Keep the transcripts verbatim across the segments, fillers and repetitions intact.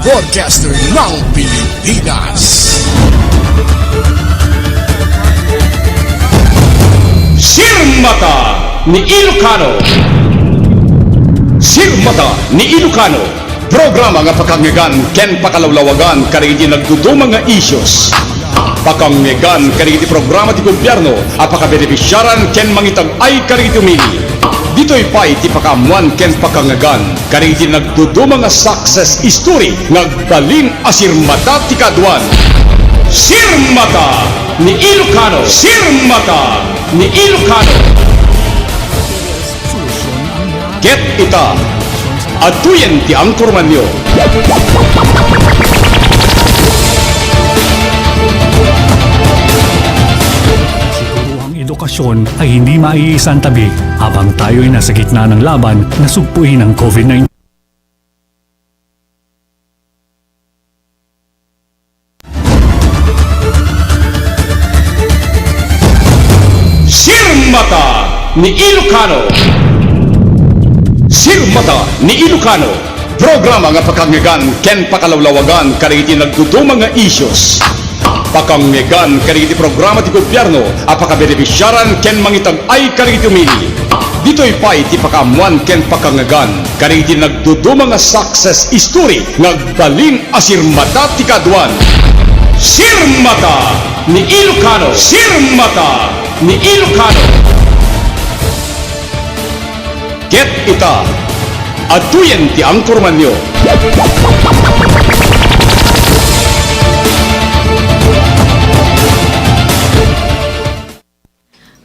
Broadcaster ng Pilipinas. Sirmata ni Ilocano. Sirmata ni Ilocano. Programa nga pakangngeggan ken pakalawlawagan kadagiti nagduduma nga issues. Pakangngeggan kadagiti programa ti gobyerno a pakabenefisiaran ken mangitag-ay kadagiti umili. Ditoy pay ti pakaammoan ken pakangngeggan kadagiti nagduduma nga success story nga agbalin a sirmata ti kaaduan. Sirmata ni Ilocano. Sirmata ni Ilocano. Ket ita, adtoyen ti angkormanyo. Siguro ang edukasyon ay hindi maiisantabi habang tayo'y nasa gitna ng laban na sugpuin ang COVID nineteen. Sirmata ni Ilocano. Sirmata ni Ilocano. Programa nga pakangngeggan ken pakalawlawagan kadagiti nagduduma nga issues. Pakangngeggan kadagiti programa ti gobyerno a pakabenefisiaran ken mangitag-ay kadagiti umili. Ditoy pay ti pakaammoan ken pakangngeggan kadagiti nagduduma nga success story nga agbalin a sirmata ti kaaduan. Sirmata ni Ilocano. Sirmata ni Ilocano. Ket ita, adtoyen ti angkormanyo.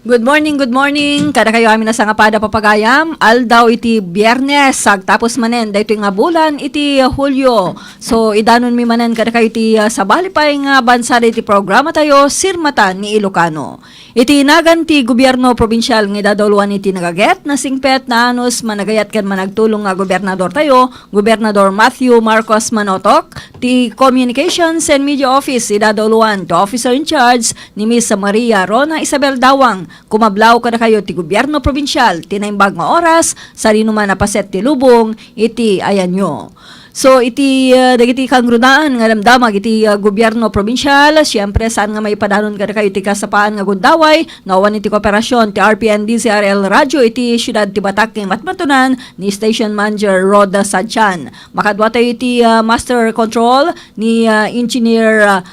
Good morning, good morning. Kadakayo amin a sangapada papagayam, aldaw iti Biyernes, agtapos manen daytoy nga bulan iti Hulio. So, idanonmi manen kadakayo iti, ah, sabali pay nga bansa daytoy programa tayo, Sirmata ni Ilocano. Iti nagan ti gobierno probinsial nga idadauluan iti nagaget, nasingpet, naanus, managayat ken managtulong nga gobernador tayo, Gobernador Matthew Marcos Manotok, ti Communications and Media Office idadauluan ti Officer in Charge ni Miss Maria Rona Isabel Dawang. Kumablaw kadakayo ti gobierno probinsial ti naimbag nga oras, sadino man a paset ti lubong iti ayanyo. So, iti, ah, dagiti kangrunaan nga damdamag iti, ah, gobierno probinsial, siempre, saan nga maipadanon kadakayo ti kasapaan nga gundaway, no awan iti kooperasyon ti R P N D Z R L Radio iti siudad ti Batac nga matmatunan ni Station Manager Rod Santian. Makadua tayo iti, ah, Master Control ni, ah, Engineer, ah,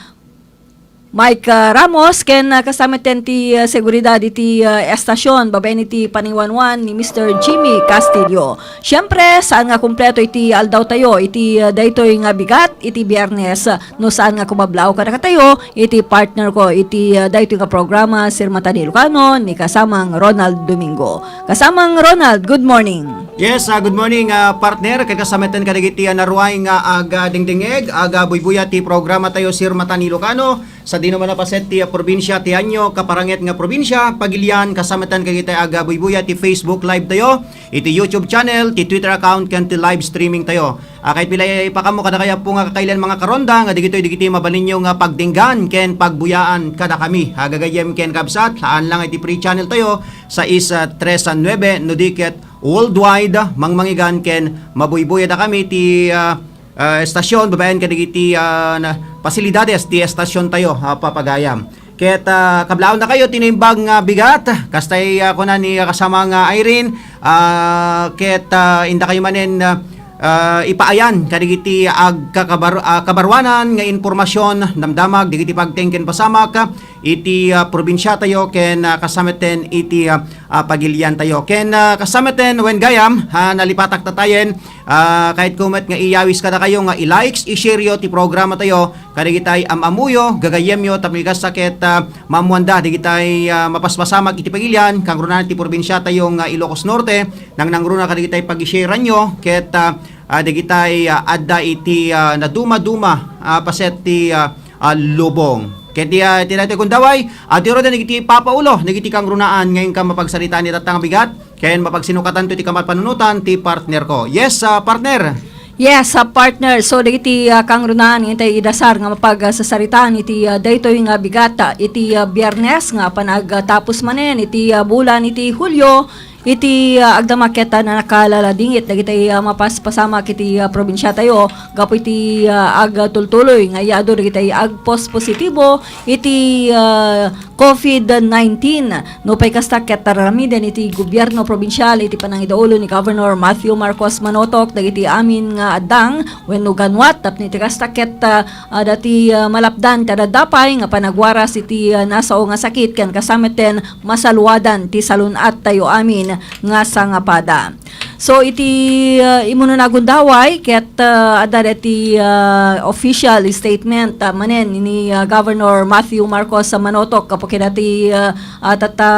Mike, ah, Ramos, ken, ah, kasamiten ti, ah, seguridad iti, ah, estasyon babaen iti paniwanwan ni Mister Jimmy Castillo. Siempre, saan nga kumpleto iti aldaw tayo iti, ah, daytoy nga bigat iti Biyernes, ah, no saan nga kumablaw kadakatayo iti partner ko iti, ah, daytoy nga programa, Sirmata ni Ilocano, ni kasamang Ronald Domingo. Kasamang Ronald, good morning. Yes, ah, good morning, ah, partner. Ket kasamiten kadagiti, ah, naruay nga aga dingdingeg, aga buybuya ti programa tayo, Sirmata ni Ilocano. Sadino man a paset ti, ah, probinsia ti anyo, kaparanget nga probinsia, pagilian, kasamiten kadagiti aga buybuya ti Facebook Live tayo, iti YouTube channel, ti Twitter account, ken ti live streaming tayo. Ah, kay pila ipakamo kadakayo, Apo, nga kakailian, mga karonda, nga digitoy, digiti mabalinyo nga pagdinggan ken pagbuyaan kadakami. Ah, gagayyem ken kabsat, haan lang iti free channel tayo, sais, ah, tres, ah, nuebe, no di ket worldwide, mangmangigan ken mabuybuya dakami ti, ah, ah, estasyon, babaen kadagiti, ah, na, pasilidades ti estasyon tayo, ah, papagayam. Ket, ah, kablaawennakayo ti naimbag nga bigat, kastay, ah, kuna ni kasama nga Irene, ah, ket, ah, indakayo manen, ah, ah, ipaayan kadagiti agkakabar-, ah, kabaruanan nga impormasion, damdamag, dagiti pagteng ken pasamak iti, ah, probinsia tayo ken, ah, kasameten iti, ah, ah, pagilian tayo. Ken, ah, kasameten wen gayam, ah, nalipatak tatayen, ah, kayatko met nga iyawis kadakayo nga i-likes, i-share yo ti programa tayo, kadagitay am-ammoyo, gagayyemyo, tapno kasta ket, ah, maammoanda dagitay, ah, mapaspasamak iti pagilian, kangrunaan ti probinsia tayo nga Ilocos Norte, nangnangruna kadagitay pag-i-shareanyo, ket, ah, ah, dagitay, ah, adda iti, ah, nadumaduma, ah, paset ti, ah, ah, lubong. Ket di, ah, iti daytoy gundaway, ah, ti ruden dagiti papaulo, dagiti kangrunaan nga inka mapagsaritaan ita nga bigat, ken mapagsinukatanto iti kamat panunotan ti partner ko. Yes, ah, partner. Yes, ah, partner. So, dagiti, ah, kangrunaan nga intay idasar nga mapagsasaritaan iti, ah, daytoy nga bigat, ah, iti, ah, Biyernes nga panagtapos manen iti, ah, bulan iti Hulio, Iti, ah, agdama ket, ah, nakalaladingit dagiti, ah, mapaspasamak iti, ah, probinsiatayo gapu iti, ah, agtultuloy nga iyaadu dagiti agpos positibo iti, ah, covid nineteen. Nupay kasta, ket aramiden iti gobierno probinsial iti panangidaulo ni Governor Matthew Marcos Manotok dagiti amin nga addang wenno ganwat tapno iti kasta ket, ah, adda ti, ah, malapdan ti adda pay nga panagwaras iti, ah, nasao nga sakit ken kasta metten masaluadan ti salun-attayo amin nga sangapada. So, iti, ah, immuno nga gundaway, ket, ah, adda dayta, ah, official statement, ah, manen ni, ah, Governor Matthew Marcos Manotok, gapu kadayta, ah, ah, tatta,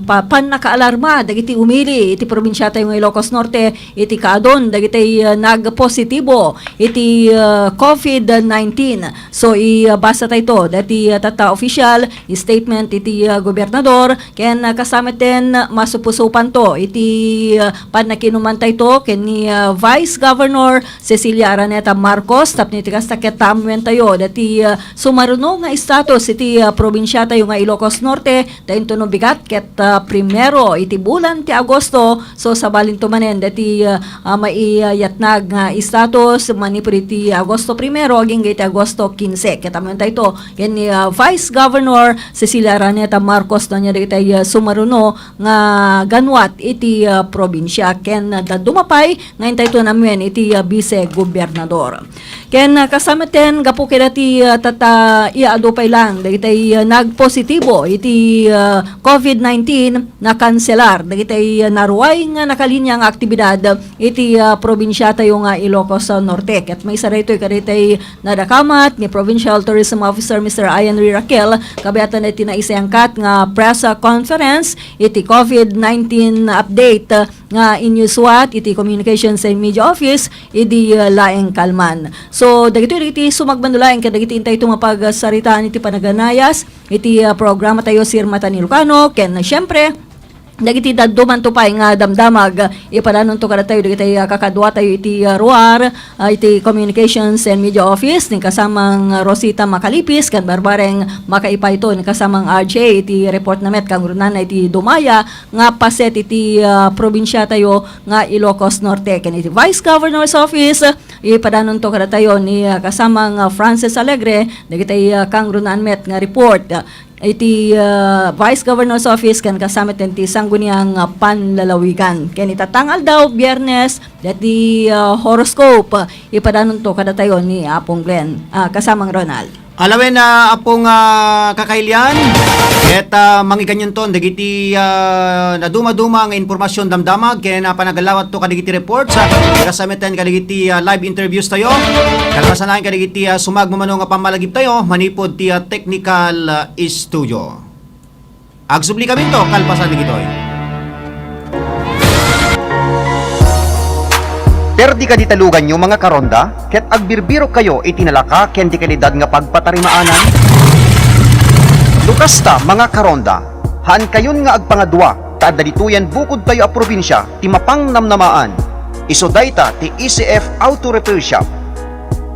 pa-, pannakaalarma dagiti umili iti probinsiatayo nga Ilocos Norte iti kaadun dagiti, ah, nagpositibo iti, ah, covid nineteen. So, ibasatayto dayta, ah, tatta official statement iti, ah, gobernador, ken, ah, kasta metten masupusupanto iti, ah, pannakinumantayto ken ni, ah, Vice Governor Cecilia Araneta Marcos tapno iti kasta ket ammoentayo dayta, ah, sumaruno nga status iti, ah, probinsiatayo nga Ilocos Norte, ta intono bigat ket, ah, primero iti bulan ti Agosto, so sabalinto manen dayta, ah, ah, maiyatnag nga status manipud iti Agosto primero agingga iti Agosto kinse. Ket ammoentayto ken ni, ah, Vice Governor Cecilia Araneta Marcos no ania dagiti, ah, sumaruno nga ganwat iti, ah, probinsia ken dadduma pay nga intayto nammuen iti, ah, Vice Gobernador. Ken, ah, kasta metten gapu kadayta, ah, tatta iyaadu pay lang dagiti, ah, nagpositibo iti, ah, covid nineteen, nakanselar dagiti, ah, naruay nga nakalinia nga aktibidad iti, ah, probinsiatayo nga Ilocos Norte. Ket maysa daytoy kadagiti nadakamat ni Provincial Tourism Officer Mister Ian Riraquel, kabiatan iti naisayangkat nga press, ah, conference iti covid nineteen update, ah, nga inyusuat iti Communications and Media Office idi, ah, laeng kalman. So, dagitoy dagiti sumagmamano laeng kadagiti intayto nga pagsaritaan iti panaganayas iti, ah, programatayo, Sir Matan Ilocano, ken, ah, siempre, dagiti daddumanto pay nga damdamag, ah, ipadanonto kadatayo dagiti, ah, kakaduatayo iti, ah, ruar, ah, iti Communications and Media Office, ni kasamang Rosita Macalipis, ken barbareng makaipayto ni kasamang R J iti report na met, kangrunana iti dumaya nga paset iti, ah, probinsiatayo nga Ilocos Norte. Ken iti Vice Governor's Office, ipadanonto kadatayo ni, ah, kasamang, ah, Francis Alegre, dagiti, ah, kangrunaan met nga report. Iti, ah, Vice Governor's Office ken kasta metten ti Sangguniang, ah, Panlalawigan. Ken ita nga aldaw, Biyernes, dayta, ah, horoscope, ipadanonto kadatayo ni Apong Glenn, ah, kasamang Ronald. Alawen, ah, Apong, ah, Kakailian, ket, ah, mangikanyonton dagiti, ah, naduma-duma nga impormasion damdamag ken, ah, panagallawatto kadagiti reports, ah, kasta metten kadagiti, ah, live interviews tayo. Kalpasan kadagiti, ah, sumagmamano nga pammalagiptayo manipud ti, ah, technical, ah, studio. Agsubli kaminto kalpasan dagitoy. Perdi kadi ti luganyo, mga karonda, ket agbirbirok kayo iti nalaka ken di kalidad nga pagpatarimaanan? No kasta, mga karonda, haankayon nga agpangadua, ta adda ditoyen bukodtayo a probinsia ti mapangnamnamaan. Isu dayta ti E C F Auto Repair Shop.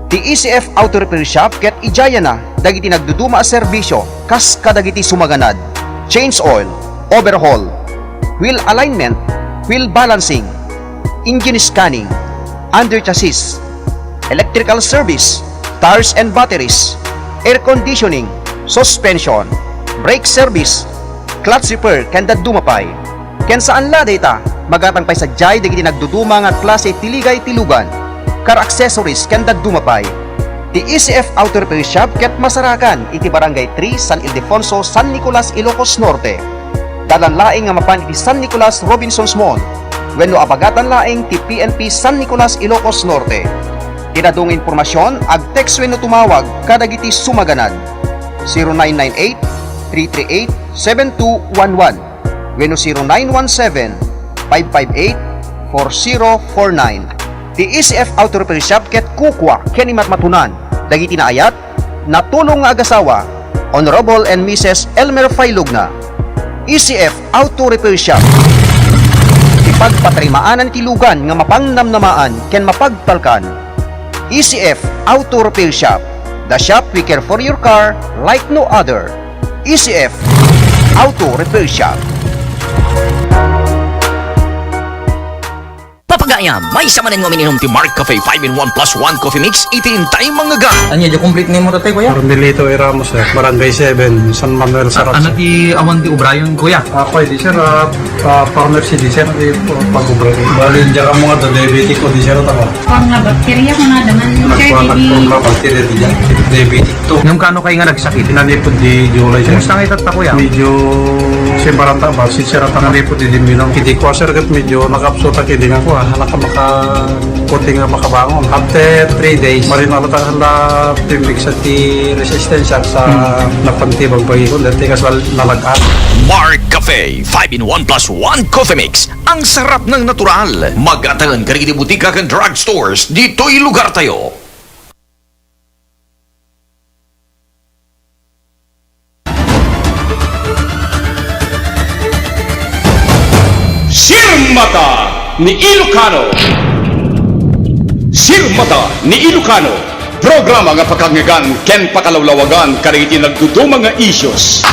Ti E C F Auto Repair Shop ket idiayana dagiti nagduduma a serbisio kas kadagiti sumaganad: change oil, overhaul, wheel alignment, wheel balancing, engine scanning, under chassis, electrical service, tires and batteries, air conditioning, suspension, brake service, clutch repair, ken dadduma pay. Ken saan la dayta, magatang pay sadiay dagiti nagduduma nga klase ti ligay ti lugan, car accessories, ken dadduma pay. Ti E C F Auto Repair Shop ket masarakan iti Barangay three, San Ildefonso, San Nicolas, Ilocos Norte. Dalan laeng nga mapan iti San Nicolas Robinsons Mall wenno abagatan laeng ti P N P San Nicolas, Ilocos Norte. Ken adu nga impormasion, ag-text wenno tumawag kadagiti sumaganad: zero nine nine eight, three three eight, seven two one one wenno zero nine one seven, five five eight, four zero four nine. Ti E C F Auto Repair Shop ket kukua ken imatmatunan dagiti naayat, natulong nga agasawa, Honorable and Missus Elmer Failugna. E C F Auto Repair Shop. Ti pagpatarimaanan ti lugan nga mapangnamnamaan ken mapagtalkan. E C F Auto Repair Shop, the shop we care for your car like no other. E C F Auto Repair Shop. Aya, maysa manen nga uminom ti Mark Cafe five in one plus one Coffee Mix iti intay mangngegan. Ania, di complete name mo, tatay, kuya? Carmelito A. Ramos, sir. Barangay seven, San Manuel, Saracho. Ano ti awan ti ubrayon, kuya? Ako, di, sir, ah, ah, farmer si di, sir, di, pag-ubra. Bali, diyan ka mga diabetic ko, di, sir, tama. Kuwan nga bakterya ko na daman, sir, nagkuha, di, nagkuha nga bakterya, di, diabetic. Nung kano kayo nga nagsakit? Nanipod di July, sir. Kumusta nga itatta, kuya? Medyo simbaranta ba? Sinsirata nga nanipod di Dimbinong. Hindi ko, sir, kat medyo nakapsuta kini nga kuha. Hala ka maka-, kuti nga makabangon. After three days, marinalata ka la pimbig sa ti resistensya sa, hmm, napantibag bagikon. Dati kas lal-, nalagaan. Mark Cafe five in one plus one Coffee Mix. Ang sarap ng natural. Magatagan ka rin di butika kan drugstores dito'y lugar tayo. Sirmata ni Ilocano. Sirmata ni Ilocano, programa nga pakangngegan ken pakalawlawagan kadagiti nagduduma nga issues.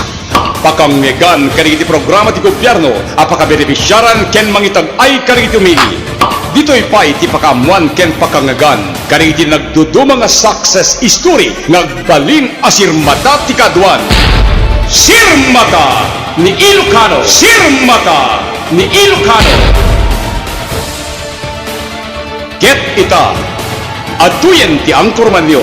Pakangngegan kadagiti programa ti gobyerno a pakabenefisiaran ken mangitag-ay kadagiti umili. Ditoy pay ti pakaammuan ken pakangngegan kadagiti nagduduma nga success story nga agbalin a sirmata ti kaaduan. Sirmata ni Ilocano! Sirmata ni Ilocano! Ket ita, adtoyen ti angkormanyo.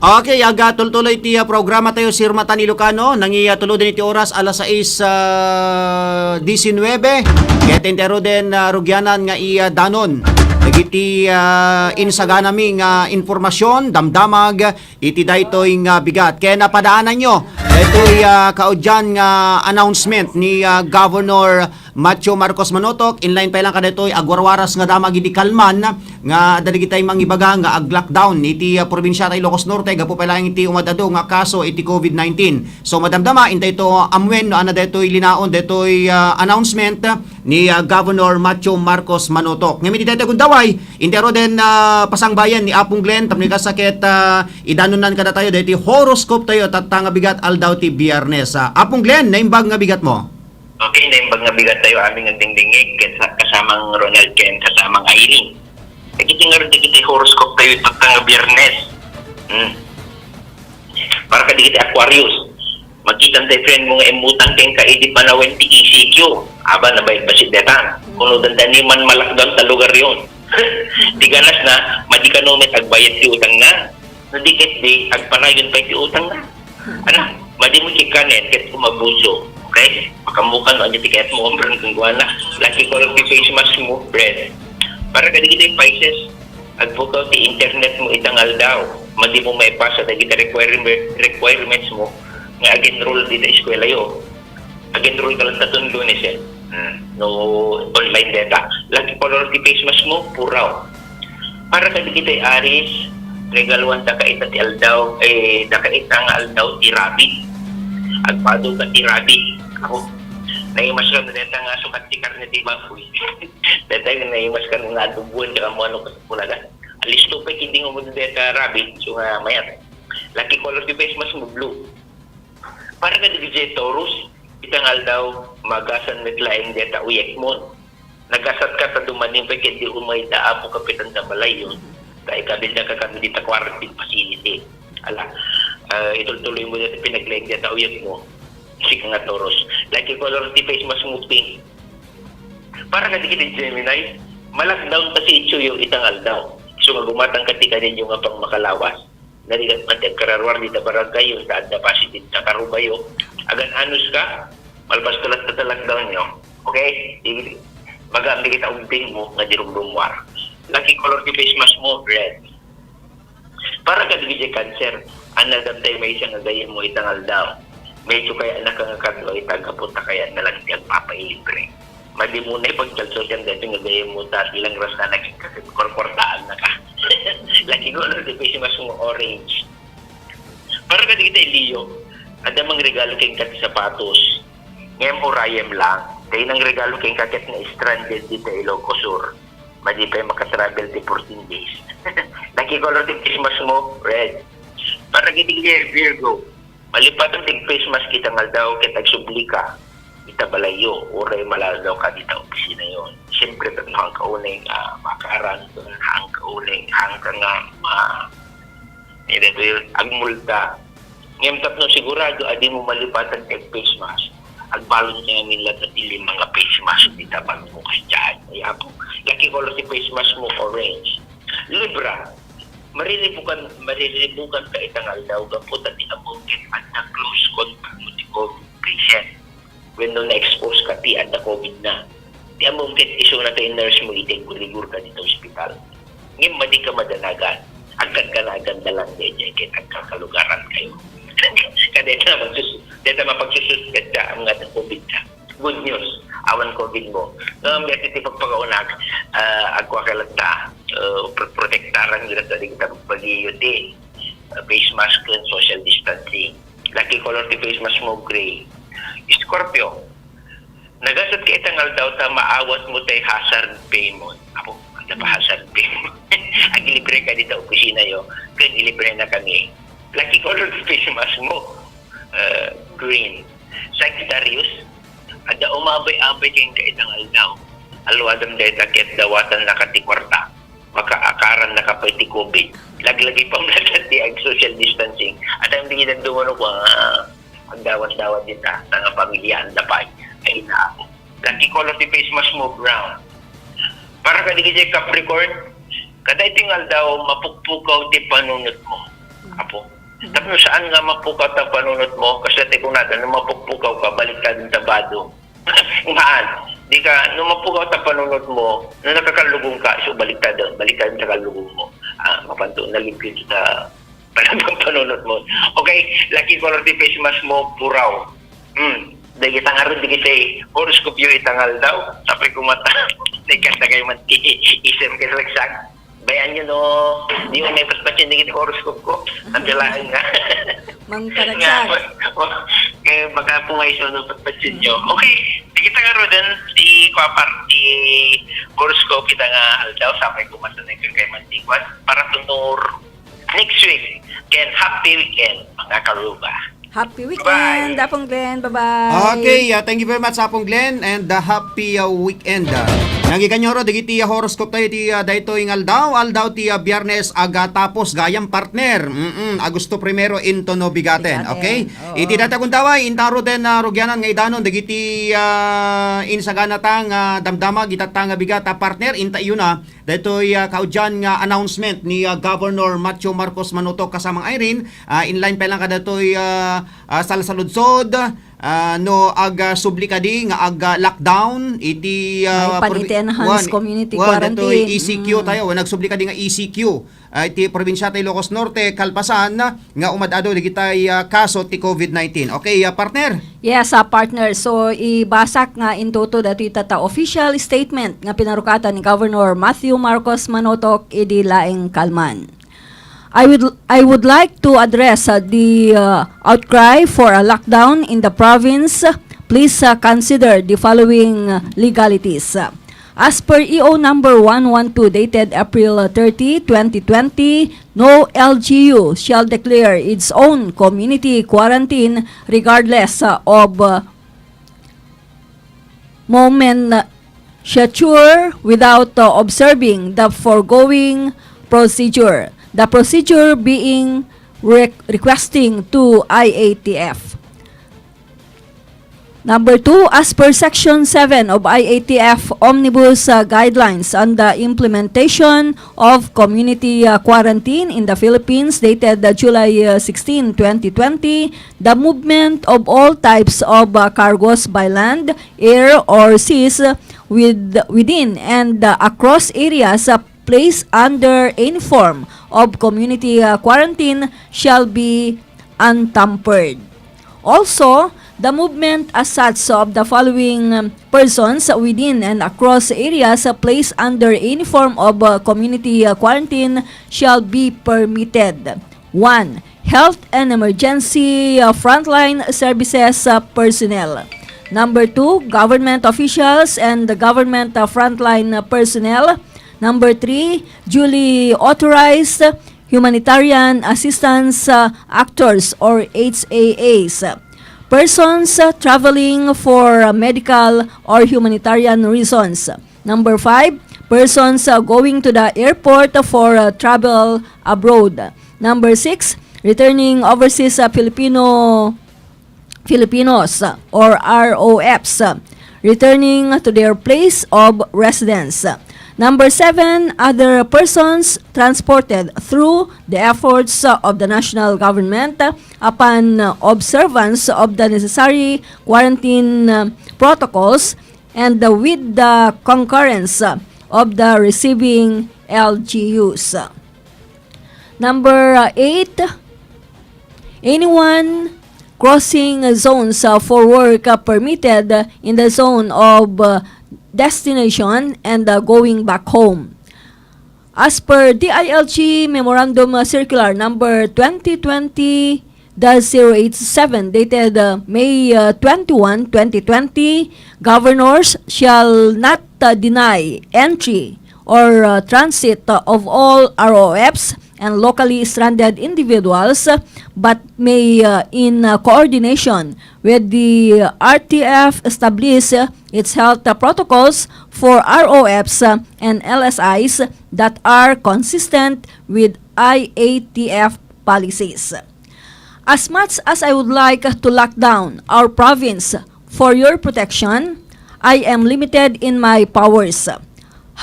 Okay, aga tultuloy ti, ah, programa tayo, Sirmata ni Ilocano. Nangi, ah, tuluden iti oras, alas sais, ah, disinwebe. Ket intero den, ah, rugianan nga i-, ah, danon dagiti, ah, insaganami nga impormasyon, damdamag, iti daytoy nga bigat. Ken napadaananyo daytoy, ah, kaudyan nga announcement ni, ah, Governor Matthew Marcos Manotok. Inline pay lang kadaytoy, agwarwaras nga damag idi kalman nga adda dagitay mangibaga nga ag-lockdown iti, ah, probinsia ta Ilocos Norte gapu pay lang iti umad-adu nga kaso iti covid nineteen. So, madamdama, intay to amuen no ania daytoy linaon, daytoy, ah, announcement ni, ah, Governor Matthew Marcos Manotok. Ngem iti daytoy gundaway, intero den, ah, pasangbayan ni Apong Glenn, tapno kasta ket, ah, idanon nan kadatayo daytoy horoscope tayo, tatta nga bigat aldaw ti Biyernes. Ah, Apong Glenn, naimbag nga bigat mo? Okay, naimbag nga bigat tayo, amin nga dingdingig, ken sa-, kasamang Ronald, ken kasamang Irene. Dagiti ngarud dagiti horoscope tayo, tatta nga Biyernes. Hmm. Para kadagiti Aquarius, makita ti friend mo nga immutang kenka idi panawen ti E C Q. Aba, nabayag bassit dayta. Kuno dandani man malakdan ta lugar yon. Ti ganas na, madi kano met agbayad ti utang na. No di ket di, agpanayon pay ti utang na. Ala, madi mo ti kanen ket umabuso. Okay? Makamukan no ania ti kayat mo, umbrang kangguana. Lucky color ti face mask mo, red. Para kadagiti Pisces, agpukaw ti internet mo ita nga aldaw. Madi mo maipasa dagiti requirement, requirements mo nga ag-enroll dita eskwelayo. Ag-enroll ka latta ton Lunes, eh. Hmm. No online dayta. Lucky color ti face mask mo, puraw. Para kadagiti Aries, regaluan daka ita ti aldaw, eh, daka ita nga aldaw ti rabbit. Agpado ka ti rabbit. Ako, naimas ka na dayta nga sukat ti karne ti baboy. Dayta nga naimas ka nga adoboan, daka mo ano, kasapulagan. Alisto pa, hindi nga mo dayta rabbit, so nga mayat. Lucky color ti face mask mo, blue. Para kadagiti Taurus, ita nga aldaw, magasat met laeng dayta uyekmon. Nagasat ka ta dumanin pay ket di umay da Apo Kapitan ta balayon, ta ikabilda ka kami dita quarantine facility. Ala, ah, itultuloy mo dayta pinaglaeng dayta uyekmo. Sika nga Taurus. Lucky color ti face mask mo, pink. Para kadagiti Gemini, ma-lockdown ta sitio yo ita nga aldaw. So, nga gumatang ka ti kadinyo nga pangmakalawas. Narigat man ti agkararua dita barangay yo, ta adda positive ta karubayo. Agan-anos ka, malpas ka latta ta lockdown yo. Okay? Di, magamit kita umbing mo nga di rumrumuar. Lucky color ti face mask mo, red. Para kadagiti Cancer, ania dayta maysa nga gayyem mo ita nga aldaw. Medyo kayatna ka nga kadua ita gapu ta kayatna lang ti agpapailibre. Madi mo na ipagkalsosian daytoy nga gayyem mo ta bilang ras na naging kasi korkortaan na ka. Lucky color ti face mask mo, orange. Para kadagiti Leo, adda mangregalo kenka ti sapatos. Ngem urayem lang. Kay nangregalo kenka ket nga stranded dita Ilocos Sur. Madi pay makatravel ti fourteen days. Lucky color ti face mask mo, red. Para kadagiti Virgo, Malipatan ti face mask ita nga aldaw ket agsubli ka ita balayyo, uray maladaw ka dita opisinayo. Siyempre, ket no, haan ka unay, ah, maakaran, haan ka unay, haan ka nga ma-, eh, daytoy, agmulta. Ngem tapno sigurado a dimo malipatan ti face mask, agbalon ka ngamin latta ti lima nga face mask dita balmo kasdiay. Ay, apo, lucky color ti face mask mo, orange. Libra, mariribukan, mariribukan ka ita nga aldaw gapu ta ti ammom ket adda close contact mo ti COVID patient. Wenno na-expose ka ti adda COVID na. Ti ammom ket isuna ti nurse mo iti agguligor ka dita ospital. Ngem madi ka madanagan. Agkadkanagan na lang daydiay ket agkakalugaran kayo. Kada ita magsus-, dayta mapagsususpek ka, nga adda COVID ka. Good news, awan COVID mo. Ngem daytoy ti pagpakaunak, ah, agkua ka latta, ah, pro-, protektaran latta dagita bagiyo ti, ah, face mask ken social distancing. Lucky color ti face mask mo, gray. Scorpio, nagasat ka ita nga aldaw ta maawat mo tay hazard payment. Apo, adda pa hazard payment. Agilibre ka dita opisinayo, ken ilibre na kami. Lucky color ti face mask mo, ah, green. Sagittarius, adda umabay-abay kenka ita nga aldaw. Aluadem dayta ket dawatannaka ti kuarta. Makaakaran na ka pay ti COVID. Laglagipem latta ti ag-social distancing. Adda dagiti dumano ko nga agdawat-dawat dita, ta nga pamiliaanda pay. Ay, na. Lucky color ti face mask mo, brown. Para kadagiti Capricorn, kada iti nga aldaw, mapukpukaw ti panunot mo. Apo. Tapno saan nga mapukaw ta panunot mo, kasla ti kunada, no mapukpukaw ka, baliktad ta bado. Haan, di ka, no mapukaw ta panunot mo, no nakakallugong ka, isu baliktad, baliktad ta kallugong mo. Ah, mapanto, nalimpyo ta panunot mo. Okay, lucky color ti face mask mo, puraw. Hmm, dagita ngarud, dagiti horoscopyo ita nga aldaw, tapno kumata, nagkanta kayo man ti isem kay Rexag. Bayan nyo, no, di mo may patpatsin dagiti horoscope ko. Ang kailangan nga. Mang Nga, Paragsag. Kaya baka po may iso, no, patpatsin nyo. Okay, dagita ngaruden, ti kuapar, ti horoscope ita nga aldaw, sapay kumasa na kay Mantikwan, para tunor next week. Ken happy weekend, mga karuba. Happy weekend, Bye. Apong Glenn. Bye-bye. Okay, ah, thank you very much, Apong Glenn, and, ah, happy, ah, weekend. Ah, nangikan nyo ro, dagiti, ah, horoscope tayo ti, ah, daytoy nga aldaw, aldaw ti, ah, Biyernes, agatapos gayam, partner. Mm-mm, Agosto primero, into no bigaten. Bigaten, okay? Oo. Iti dayta gundaway, intaro den, ah, rugianan nga idanon, dagiti, ah, insagana ta nga damdama, gitatta nga bigat, ah, partner, inta iyo na, daytoy, ah, kaudian nga announcement ni, ah, Governor Matthew Marcos Manotoc kasamang Irene, ah, in line pa lang kadaytoy, ah, ah, salsaludsod, ah, no ag, ah, subli kadi nga ag, ah, lockdown iti, ah, Maipan probi-, iti enhanced wan-, community wan, daytoy quarantine. E C Q Mm. tayo, wan, agsubli kadi nga E C Q, ah, iti probinsia ti Ilocos Norte, kalpasan nga umad-adu dagitay, ah, kaso ti COVID nineteen. Okay, ah, partner? Yes, ah, partner. So, ibasak nga intutuda ti tata official statement nga pinarukatan ni Governor Matthew Marcos Manotoc idi laeng kalman. I would, I would like to address, uh, the, uh, outcry for a lockdown in the province. Please, uh, consider the following, uh, legalities. As per E O number one one two dated April thirty, twenty twenty, no L G U shall declare its own community quarantine regardless, uh, of, uh, nomenclature without, uh, observing the foregoing procedure. The procedure being re-, requesting to I A T F. Number two, as per Section seven of I A T F Omnibus, uh, Guidelines on the Implementation of Community, uh, Quarantine in the Philippines, dated, uh, July, uh, sixteen, twenty twenty, the movement of all types of, uh, cargos by land, air, or seas with, within and, uh, across areas, uh, placed under any form of community, uh, quarantine shall be untampered. Also, the movement as such of the following, um, persons within and across areas, uh, placed under any form of, uh, community, uh, quarantine shall be permitted. One, health and emergency, uh, frontline services, uh, personnel. Number two, government officials and the government, uh, frontline, uh, personnel. Number three, duly authorized humanitarian assistance, uh, actors or H A As, persons, uh, traveling for, uh, medical or humanitarian reasons. Number five, persons, uh, going to the airport for, uh, travel abroad. Number six, returning overseas, uh, Filipino Filipinos, uh, or R O Fs, uh, returning to their place of residence. Number seven, other persons transported through the efforts, uh, of the national government, uh, upon, uh, observance of the necessary quarantine, uh, protocols and, uh, with the concurrence, uh, of the receiving L G Us. Number, uh, eight, anyone crossing zones, uh, for work, uh, permitted, uh, in the zone of, uh, destination and, uh, going back home. As per D I L G Memorandum, uh, Circular Number twenty twenty dash zero eight seven, dated, uh, May, uh, twenty-one, twenty twenty, governors shall not, uh, deny entry or, uh, transit, uh, of all R O Fs and locally stranded individuals, uh, but may, uh, in, uh, coordination with the R T F, establish, uh, its health, uh, protocols for R O Fs, uh, and L S Is that are consistent with I A T F policies. As much as I would like to lock down our province for your protection, I am limited in my powers.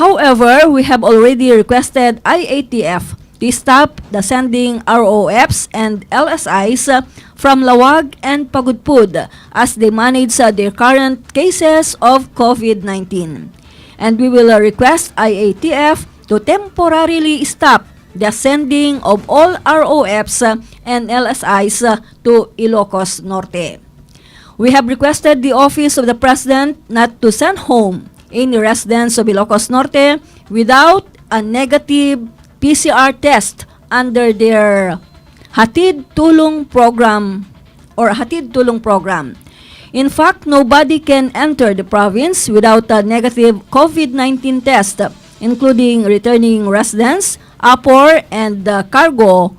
However, we have already requested I A T F to stop the sending R O Fs and L S Is from Laoag and Pagudpud as they manage, uh, their current cases of COVID nineteen. And we will, uh, request I A T F to temporarily stop the sending of all R O Fs, uh, and L S Is, uh, to Ilocos Norte. We have requested the Office of the President not to send home any residents of Ilocos Norte without a negative P C R test under their Hatid Tulong Program or Hatid Tulong Program. In fact, nobody can enter the province without a negative COVID nineteen test, including returning residents, APOR, and, uh, cargo.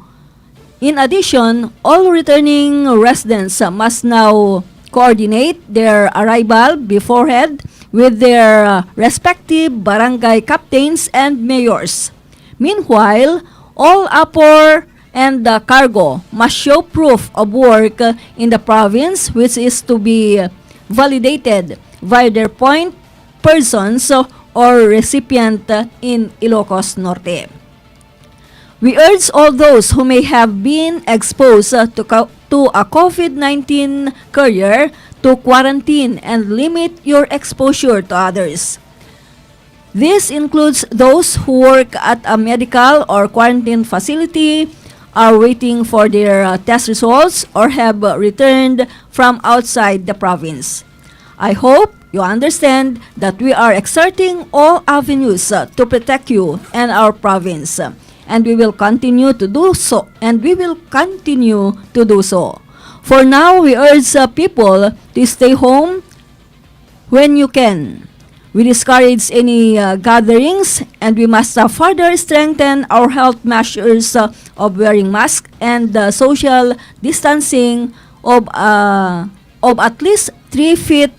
In addition, all returning residents, uh, must now coordinate their arrival beforehand with their, uh, respective barangay captains and mayors. Meanwhile, all APOR and the cargo must show proof of work, uh, in the province, which is to be validated by their point persons, uh, or recipient, uh, in Ilocos Norte. We urge all those who may have been exposed, uh, to co-, to a COVID nineteen carrier to quarantine and limit your exposure to others. This includes those who work at a medical or quarantine facility, are waiting for their, uh, test results, or have, uh, returned from outside the province. I hope you understand that we are exerting all avenues, uh, to protect you and our province, uh, and we will continue to do so, and we will continue to do so. For now, we urge, uh, people to stay home when you can. We discourage any, uh, gatherings, and we must, uh, further strengthen our health measures, uh, of wearing masks and, uh, social distancing of, uh, of at least three feet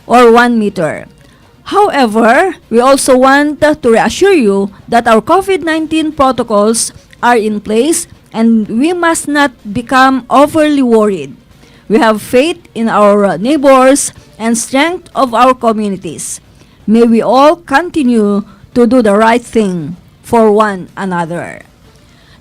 or one meter. However, we also want to reassure you that our COVID nineteen protocols are in place and we must not become overly worried. We have faith in our neighbors and strength of our communities. May we all continue to do the right thing for one another.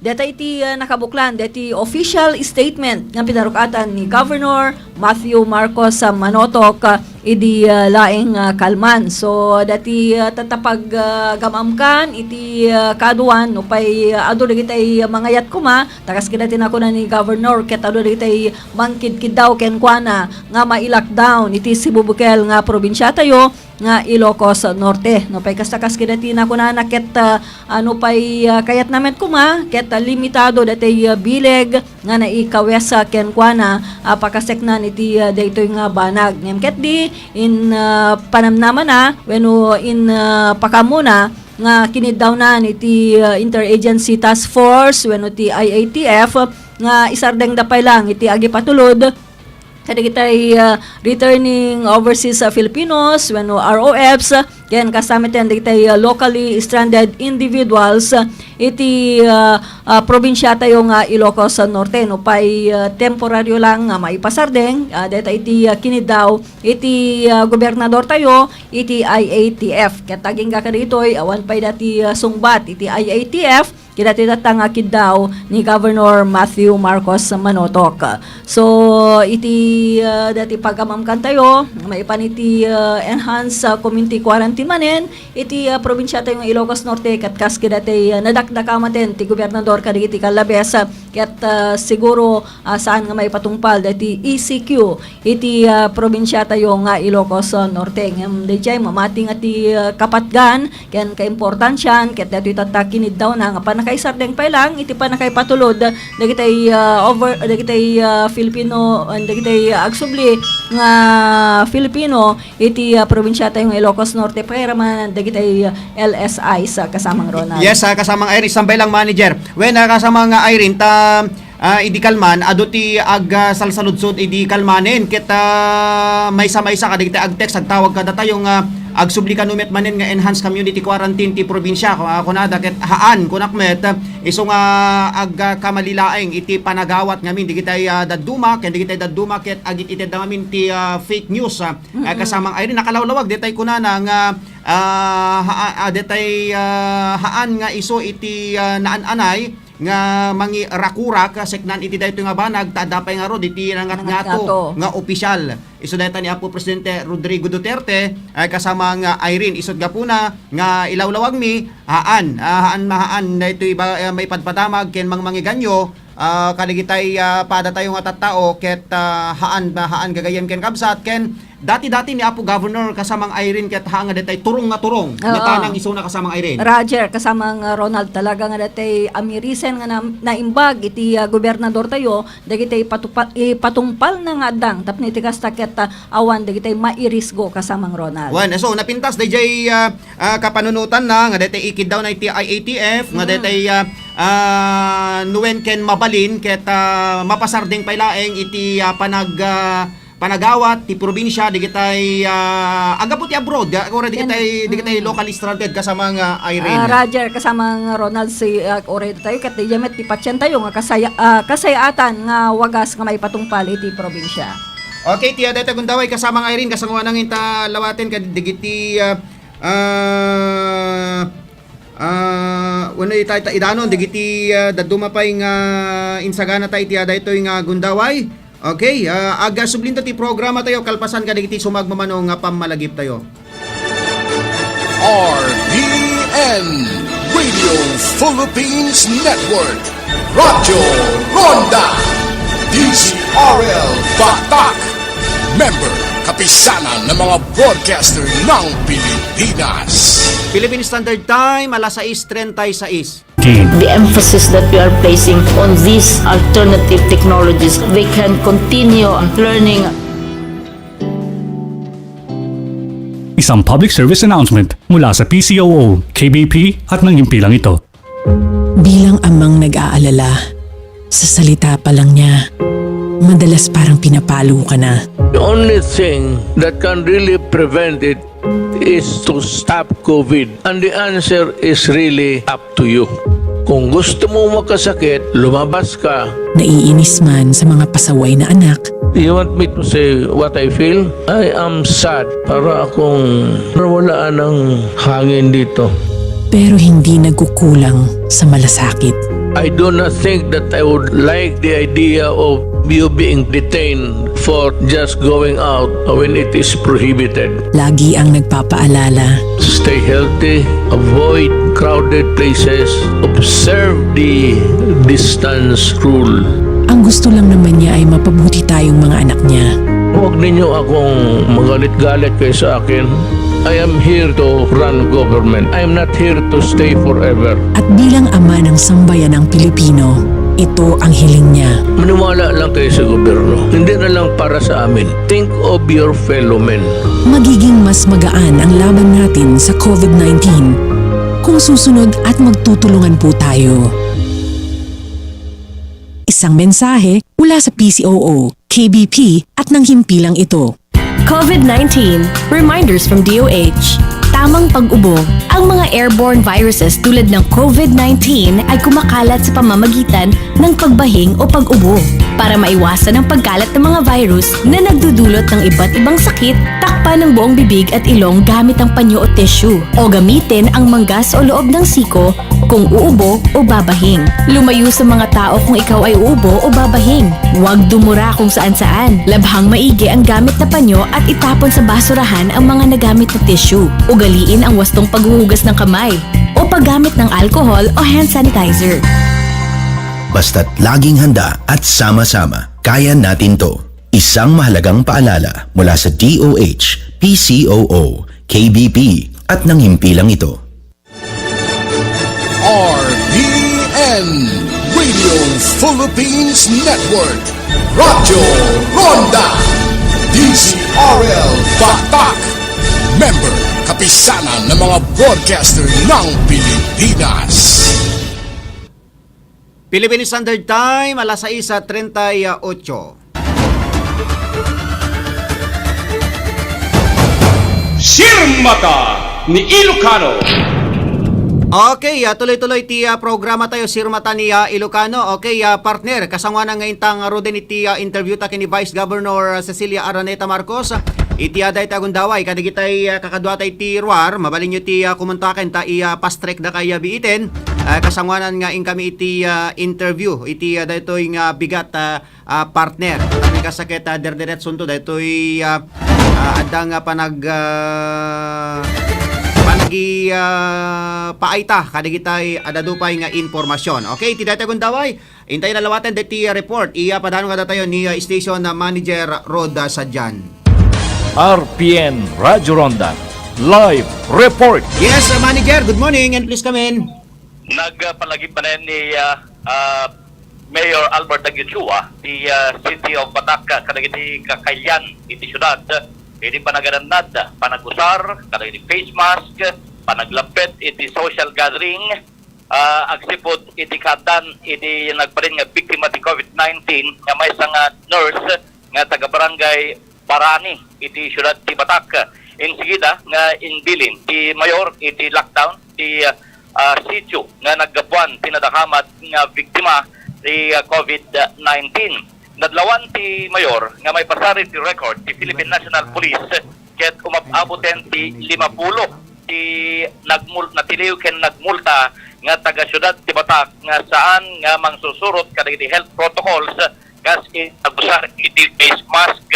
Deta iti, ah, nakabuklan, deti official statement nga pinarukatan ni Governor Matthew Marcos, ah, Manotok, ah, idi, ah, laeng, ah, kalman. So, deti, ah, tatapag, ah, gamamkan iti, ah, kaaduan, no pay, ah, adu dagiti mangayat koma, ta kas kadati nakuna ni Governor, ket adu dagiti mangkidkiddaw kenkuana nga mai-lockdown iti Cebu bukel nga probinsiatayo, nga Ilocos Norte. No pay kasta kas kadati nakunana ket, ah, ano pay, ah, kayatna met koma ket, ah, limitado daytoy, ah, bileg nga naikawes, ah, kenkuana, ah, pakaseknan iti, ah, daytoy nga banag. Ngem ketdi in, ah, panamnamana wenno in, ah, pakaamuna nga kiniddawnan iti, ah, Interagency Task Force wenno ti I A T F nga isardengda pay lang iti agipatulod kadagitay, ah, returning overseas, ah, Filipinos wenno R O Fs ken kasta met dagitay, ah, locally stranded individuals, ah, iti, ah, ah, probinsiatayo nga Ilocos Norte. No pay, ah, temporaryo lang nga maipasardeng, ah, dayta iti, ah, kiniddaw iti, ah, gobernadortayo iti I A T F. Ket agingga kadagitoy, awan pay dati, ah, sungbat iti I A T F, kadagiti tatta nga kiddaw ni Governor Matthew Marcos Manotok. So, iti, ah, dati pagam-amkantayo, maipan iti, ah, enhanced, ah, community quarantine manen, iti, ah, probinsiatayo nga Ilocos Norte, ket kas kadagiti, ah, nadakdakamaten ti gobernador kadagiti kallabes, ah, ket, ah, siguro, ah, saan nga maipatungpal dati E C Q iti, ah, probinsiatayo nga Ilocos, ah, Norte. Ngem daydiay mamati nga ti, ah, kapatgan ken kaimportansian ket daytoy tatta kiniddawna nga pannakaisardeng pay lang iti pannakaipatulod dagitay, ah, over, dagitay, ah, Filipino, and dagitay, ah, agsubli nga Filipino iti, ah, probinsiatayo nga Ilocos Norte, pairaman dagitay, ah, L S Is, ah, kasamang Ronald. Yes, ah, kasamang Irene, sambay lang, manager. Wen, ah, kasamang Irene, ta, ah, idi kalman, adu ti ag, ah, salsaludsod idi kalmanen, ket, ah, maysa-maysa kadagiti ag-text, agtawag kadatayo nga agsubli kano met manen nga enhanced community quarantine ti probinsia, ah, kunada ket haan, kunak met, isu nga ag, ah, kamali laeng iti panagawat ngamin, dagitay, ah, dadduma, ken dagitay dadduma ket agit-itedda ngamin ti, ah, fake news, ah, ah, kasamang Irene, nakalawlawag, detay kunana nga, ah, ha-, ah, detay, ah, haan nga isu iti, ah, naan-anay nga mangirakurak, ah, seknan iti daytoy nga banag, ta adda pay ngarud iti nangatngato nga opisyal. Isu dayta ni Apo Presidente Rodrigo Duterte, ay kasamang Irene. Isut gapuna nga ilawlawagmi, haan, ah, haan, haan daytoy ba, ah, maipadpadamag ken mangmangiganyo, ah, kadagitay, ah, padatayo nga tattao ket, ah, haan, haan gagayyem ken kabsat ken dati-dati ni Apo Governor kasamang Irene ket haan nga detay turong nga turong. Oo. Natanang isuna kasamang Irene. Roger, kasamang, ah, Ronald, talaga nga detay amirisen nga nam-, naimbag iti, ah, gobernadortayo dagitay ipatupa-, ipatungpalna nga addang tapno iti kasta ket, ah, awan dagitay mairisgo kasamang Ronald. Wen, so napintas dayjay, ah, ah, kapanunotanna nga daytay ikiddawna iti I A T F nga daytay, ah, ah, no wen ken mabalin ket, ah, mapasardeng pay laeng iti, ah, panag-, ah, panagawat ti probinsia dagitay, ah, aggapu ti abroad, ah, or dagitay, dagitay locally stranded kasamang Irene. Ah, Roger, kasamang Ronald, si, ah, or tayo ket dayjay met ti patientayo nga kasaya-, ah, kasayaatan nga wagas nga maipatungpal iti probinsia. Okay, ti, ah, dayta gundaway kasamang Irene, kasangoanan nga inta lawaten kad-, dagiti, ah, ah, ah, wenno ita, ita, idanon, dagiti, ah, dadduma pay nga insagana ta iti, ah, daytoy nga gundaway. Okay, ah, aga sublinto ti programa tayo, kalpasan kadagiti sumagmamano nga pammalagip tayo. R P N, Radio Philippines Network, Radyo Ronda, D Z R L Batak, member, Kapisanan ng mga Broadcaster ng Pilipinas. Philippine Standard Time, alas sais treinta y seis. The emphasis that we are placing on these alternative technologies, they can continue learning. Isang public service announcement mula sa P C O O, K B P at ng himpilang ito. Bilang amang nag-aalala, sa salita pa lang niya, madalas parang pinapalo ka na. The only thing that can really prevent it is to stop COVID. And the answer is really up to you. Kung gusto mo makasakit, lumabas ka. Naiinis man sa mga pasaway na anak. You want me to say what I feel? I am sad para akong nawalaan ng hangin dito. Pero hindi nagkukulang sa malasakit. I do not think that I would like the idea of you being detained for just going out when it is prohibited. Lagi ang nagpapaalala. Stay healthy, avoid crowded places, observe the distance rule. Ang gusto lang naman niya ay mapabuti tayong mga anak niya. Huwag ninyo akong magalit-galit kayo sa akin. I am here to run government. I am not here to stay forever. At bilang ama ng sambayanang Pilipino, ito ang hiling niya. Maniwala lang kayo sa gobyerno. Hindi na lang para sa amin. Think of your fellow men. Magiging mas magaan ang laban natin sa COVID nineteen kung susunod at magtutulungan po tayo. Isang mensahe mula sa P C O O, K B P at ng himpilang ito. COVID nineteen, reminders from D O H. Tamang pag-ubo. Ang mga airborne viruses tulad ng COVID nineteen ay kumakalat sa pamamagitan ng pagbahing o pag-ubo. Para maiwasan ang pagkalat ng mga virus na nagdudulot ng iba't ibang sakit, takpan ang buong bibig at ilong gamit ang panyo o tissue. O gamitin ang manggas o loob ng siko kung uubo o babahing. Lumayo sa mga tao kung ikaw ay uubo o babahing. Huwag dumura kung saan-saan. Labhang maigi ang gamit na panyo at itapon sa basurahan ang mga nagamit na tissue. Ugaliin ang wastong paghuhugas ng kamay o paggamit ng alcohol o hand sanitizer. Basta't laging handa at sama-sama, kaya natin 'to. Isang mahalagang paalala mula sa D O H, P C O O, K B P, at ng himpilang ito. R P N, Radio Philippines Network, Radyo Ronda, D Z R L Batak, member, Kapisanan ng mga Broadcaster ng Pilipinas. Philippine Standard Time, alas sais treinta y ocho. Sirmata ni Ilocano. Okay, ah, tuloy-tuloy ti, ah, programa tayo, Sirmata ni, ah, Ilocano. Okay, ah, partner, kasangoanan nga intang ruden iti, ah, interview ta ken ni Vice Governor, ah, Cecilia Araneta Marcos. Iti, ah, dayta a gundaway, kadagitay, ah, kakadua tay ti ruar, mabalinyo ti, ah, kumontaken ta i, ah, fast track da kay, ah, biiten. Ah, kasangoanan nga inkami iti, ah, interview, iti, ah, daytoy nga bigat, ah, ah, partner. Kami kasakit, ah, derderetsunto, daytoy, ah, ah, adda nga panag, ah, panagi, ah, paayta, kadagitay, adda dupay nga impormasyon. Okay, iti dayta a gundaway, intay na lawaten deti, ah, report. Iya, padano nga datayo ni, ah, station, ah, manager Rod, ah, Sadian. R P N Radyo Ronda, live report. Yes, ah, manager, good morning and please come in. Nagpalagip manen ni, ah, ah, Mayor Albert Aguichua, ti, ah, City of Batak, kadagiti kakailan iti syudad, iti panaganannad, panagusar, kadagiti face mask, panaglappet iti social gathering, ah, agsipud iti kaaddan iti nagbalin nga biktima ti COVID nineteen nga maysa nga nurse nga taga-barangay Barani iti siudad ti Batak. Insigida nga inbilin ti mayor iti lockdown ti, ah, sitio nga naggapuan ti nadakamat nga biktima ti, ah, COVID nineteen. Nadlawan ti mayor nga maipasar iti record ti Philippine National Police ket umab-aboten ti limapulo ti nagmul-, natiliw ken nagmulta nga taga-siudad ti Batak nga saan nga mangsursurot kadagiti health protocols kas iti pag-usar iti face mask.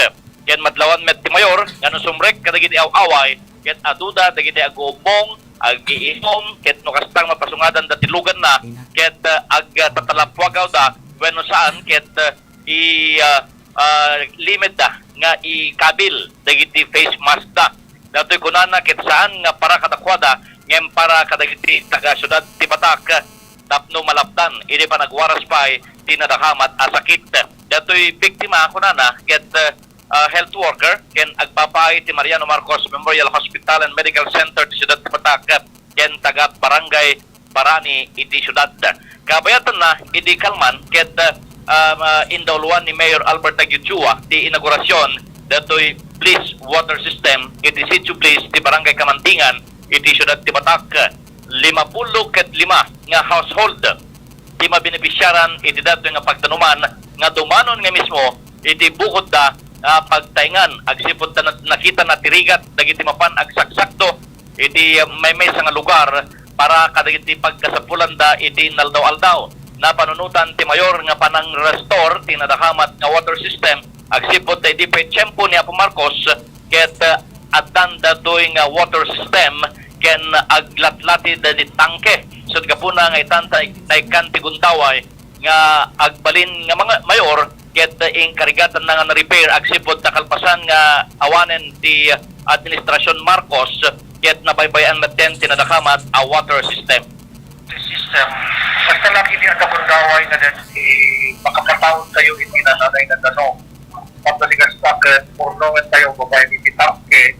Ken madlawan met ti mayor nga no sumrek kadagiti aw-away ket aduda dagiti aguubbong, agiinom, ket no kasta mapasungadan da ti luganna ket, eh, agtatalapwagawda wenno saan ket, eh, i, ah, ah, limit da nga ikabil dagiti face mask da. Datoy kunana ket saan nga para kadakuada ngem para kadagiti taga-siudad ti Batak tapno malapdan idi panagwaras pay ti nadakamat a sakit. Datoy biktima kunana ket, ah, health worker ken agpapay ti Mariano Marcos Memorial Hospital and Medical Center ti siudad ti Batak ken taga-barangay Barani iti siudad. Kabayatanna, idi kalman ket, ah, ah, indawluan ni Mayor Albert Aguichua ti inaugurasion datoy Bliss Water System iti Sitio Bliss ti Barangay Kamantingan iti siudad ti Batak. Limapulo ket lima nga household ti mabenepisiaran iti datoy nga pagtanuman nga dumanon nga mismo iti bukodda nga pagtaengan agsipud ta na-, nakitana ti rigat dagiti mapan agsaksakto iti maymaysa nga lugar para kadagiti pagkasapulanda iti inaldaw-aldaw. Napanunotan ti mayor nga panang-restore ti nadakamat nga water system agsipud ta idi pay tiempo ni Apo Marcos ket, eh, addan datoy nga water system ken aglatlatid ti tangke. Sut gapuna nga itan ta naikkan ti gundaway nga agbalin nga mga mayor ket inkarigatanna nga na-repair agsipud ta kalpasan nga awanen ti administrasyon Marcos ket nabaybay-an metten ti nadakamat a water system. System. Basta lang idi adda gundaway nga dati makapataod tayo iti nananay nga dano. Pagkaligas ta ket purnongen tayo babaen iti tangke,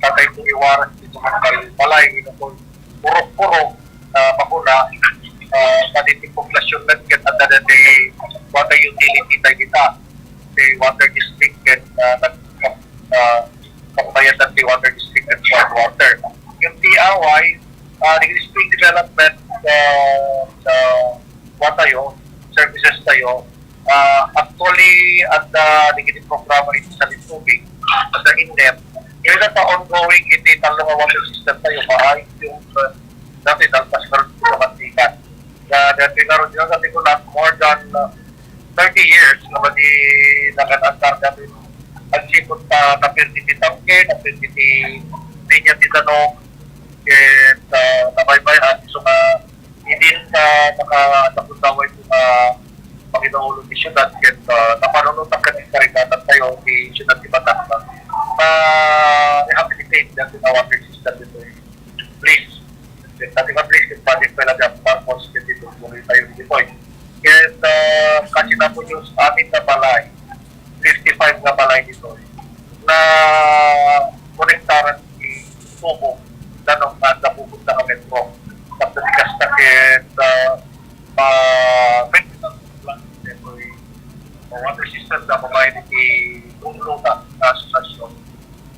tatay ko iwaras iti mangkal balay, ino ko purok-purok, ah, bakuna, ah, kadagiti poblasyon met ket adda daytoy water utility tayo dita. Ti water district ket, ah, nag-, ah, kapabayatan ti water district ket water. Yung T I Y, ah, the spring development, ah, sa Watayo, services tayo, ah, actually, at, ah, digiti programa iti sa tubig, sa INNEP, kaya na ongoing iti tallo nga water system tayo, maayos yung, ah, dati, nalpas karon sa Mantika. Na dati karon yun, sabi ko na more than, ah, thirty years na ba di nakatantar dati, nagsipot na napirdi ti tangke, napirdi ti linya ti danum, ket, ah, nabaybayan, so nga, idin na nakadakudaway ko nga Panginoon ti syudad, ket, ah, napanunutak ket karigatan tayo ti syudad ti Batak, ah, rehabilitate dati nga water system dito, please. Ket dati nga please, ket project pala dyan, tapos, ket dito, tuloy tayo dito. Ket, ah, kasi na po yung amin na balay, fifty-five nga balay dito, na konektaran ti tubo, danum nga adda pupunta nga metro. Tapos di kasta ket, ah, ah, maintenance plan ditoy water system na babae ni Bunglo na asosasyon.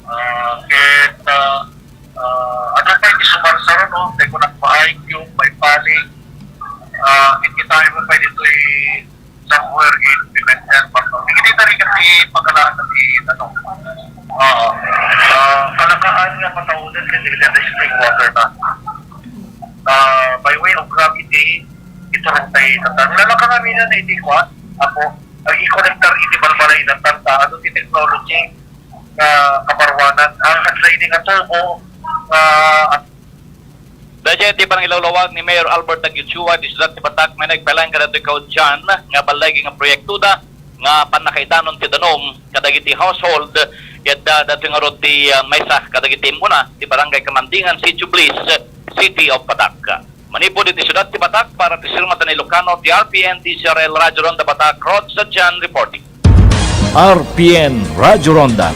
Ah, ket, ah, ah, ano pa iti sumarsaro, no? Tayo ko nagpaayag yung may paling, ah, iti tayo mo pa ditoy somewhere in Pimentel, Baclaoc. Hindi na rin kasi pagkalaan na si, ano, ah, ah, palakaan nga pataunan kasi nila na spring water na. Ah, by way of gravity, ito rin tayo tatang. Lalaka kami na, hindi ko, ah, ako, ang i-connector iti balbalay ng tanta, ano, ti technology, nga kaparwanan, ang hadlay ni nga tubo, nga at Daydiay ti panangilawlawag ni Mayor Albert Aguichua ti siudad ti Batak, may nagpailaeng kadagitoy kauddian nga balligi nga proyektoda nga pannakaidanon ti danum kadagiti household ket da-, datoy ngarud ti, ah, maysa kadagiti immuna ti Barangay Kamandingan, Sitio Bliss, City of Batak. Manipud iti siudad ti Batak, para ti Sirmatan Ilocano, ti R P N D C R L Radio Ronda Batak, Rod Sadian reporting. R P N Radio Ronda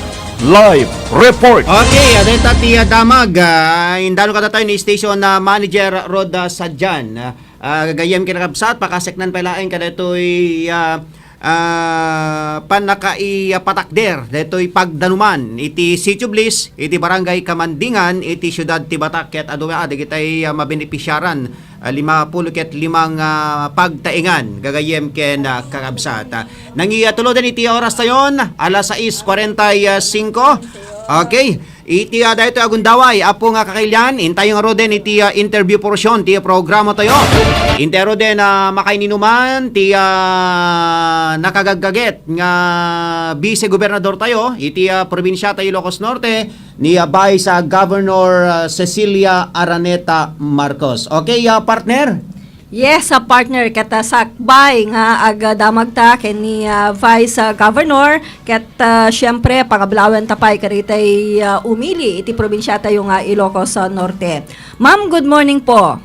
Live Report. Okay, adda ita ti, ah, damag, ah, indano kadatayo ni Station, ah, Manager Rod, ah, Sadian. Ah, gagayyem ken kakabsat, pakaseknan pay laeng kadaytoy, ah, ah, pannakaipatakder daytoy pagdanuman iti Sitio Bliss, iti Barangay Kamandingan, iti Siudad ti Batak, ket adu a dagitay, ah, mabenepisiaran, ah, lima pulo ket lima nga pagtaengan, gagayyem ken, ah, kakabsat. Ah, nangiatuluden iti oras tayon, alas sais kuarenta y singko. Okay. Iti, ah, daytoy a gundaway, Apo nga Kakailian, intayo ngaruden iti, ah, interview portion ti programa tayo. Intayo ngaruden, ah, makaininuman ti, ah, nakagaggaget nga vice gobernador tayo iti, ah, probinsia tayo Ilocos Norte, ni, ah, Vice, ah, Governor, ah, Cecilia Araneta Marcos. Okay, ah, partner? Yes, ah, partner, ket, ah, sakbay nga agdamagta ken ni, ah, Vice, ah, Governor, ket, ah, siyempre, pangablawen ta pay kadagitay, ah, umili iti probinsia tayo nga Ilocos, ah, Norte. Ma'am, good morning po.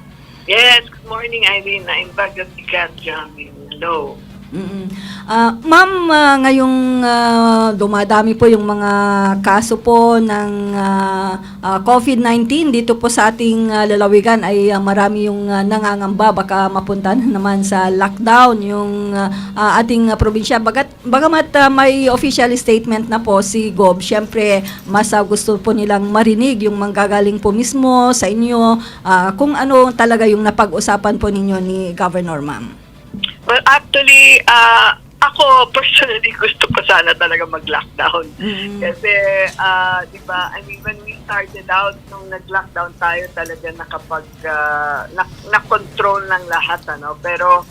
Yes, good morning, Irene. Naimbag ti Kat Jamin. Hello. Mm. Ah, ma'am, ah, ngayong, ah, dumadami po yung mga kaso po ng, ah, ah, COVID nineteen dito po sa ating, ah, lalawigan ay, ah, marami yung, ah, nangangamba baka mapunta na naman sa lockdown yung, ah, ah, ating, ah, probinsya. Bagat-, bagamat, ah, may official statement na po si Gob, syempre mas, ah, gusto po nilang marinig yung manggagaling po mismo sa inyo, ah, kung ano talaga yung napag-usapan po ninyo ni Governor, ma'am. Well, actually, ah, ako personally gusto ko sana talaga mag-lockdown. Mm. Kasi, ah, di ba, I mean, when we started out, nung nag-lockdown tayo, talaga nakapag, ah, na, na-control ng lahat, ano. Pero,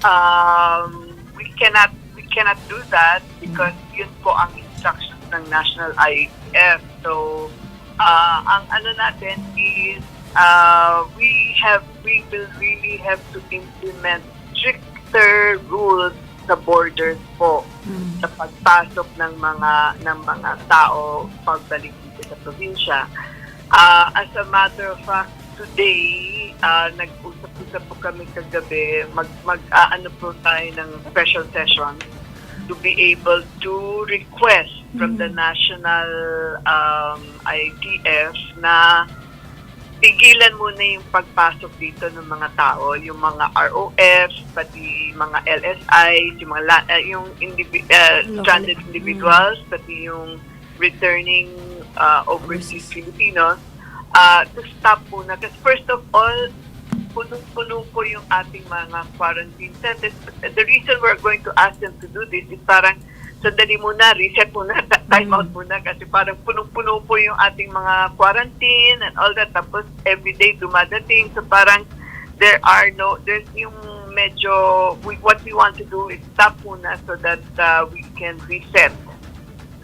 um, we cannot, we cannot do that because yun po ang instructions ng National I A T F. So, ah, ang ano natin is, ah, we have, we will really have to implement stricter rules sa borders po, mm, sa pagpasok ng mga, ng mga tao pagbalik dito sa probinsya. Ah, as a matter of fact, today, ah, nag-usap-usap po kami kagabi, mag-, mag-aano po tayo ng special session to be able to request from the, mm, national, um, I A T F na pigilan muna yung pagpasok dito ng mga tao, yung mga R O F, pati mga L S I, yung mga la- ah, yung indivi- ah, Local- stranded mm. individuals, pati yung returning uh, overseas Filipinos, uh, to stop muna. Kasi first of all, punong-puno po yung ating mga quarantine centers. The reason we're going to ask them to do this is parang sandali muna, reset muna, time out muna kasi parang punong-puno po yung ating mga quarantine and all that. Tapos everyday dumadating. So parang there are no, there's yung medyo, we, what we want to do is stop muna so that uh, we can reset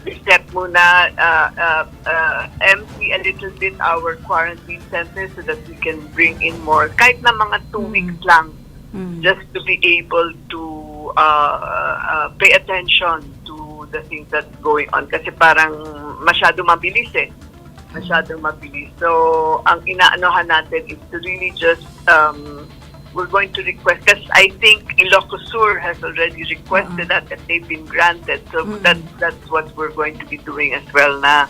reset muna, uh, uh, uh, empty a little bit our quarantine center so that we can bring in more, kahit na mga two Mm. weeks lang, Mm. just to be able to uh, uh, pay attention to the things that's going on. Kasi parang masyado mabilis eh. Masyado mabilis. So, ang inaanohan natin is to really just um, we're going to request, because I think Ilocos Sur has already requested that and they've been granted. So Mm. that that's what we're going to be doing as well na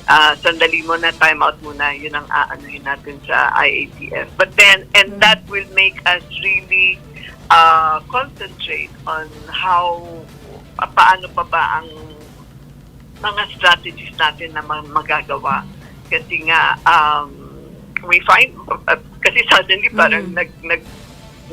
uh, sandali muna, time out muna, yun ang aanuhin natin sa I A T F. But then, and Mm. that will make us really uh, concentrate on how, uh, paano pa ba ang mga strategies natin na ma- magagawa. Kasi nga, um, we find, uh, kasi suddenly parang Mm. nag, nag,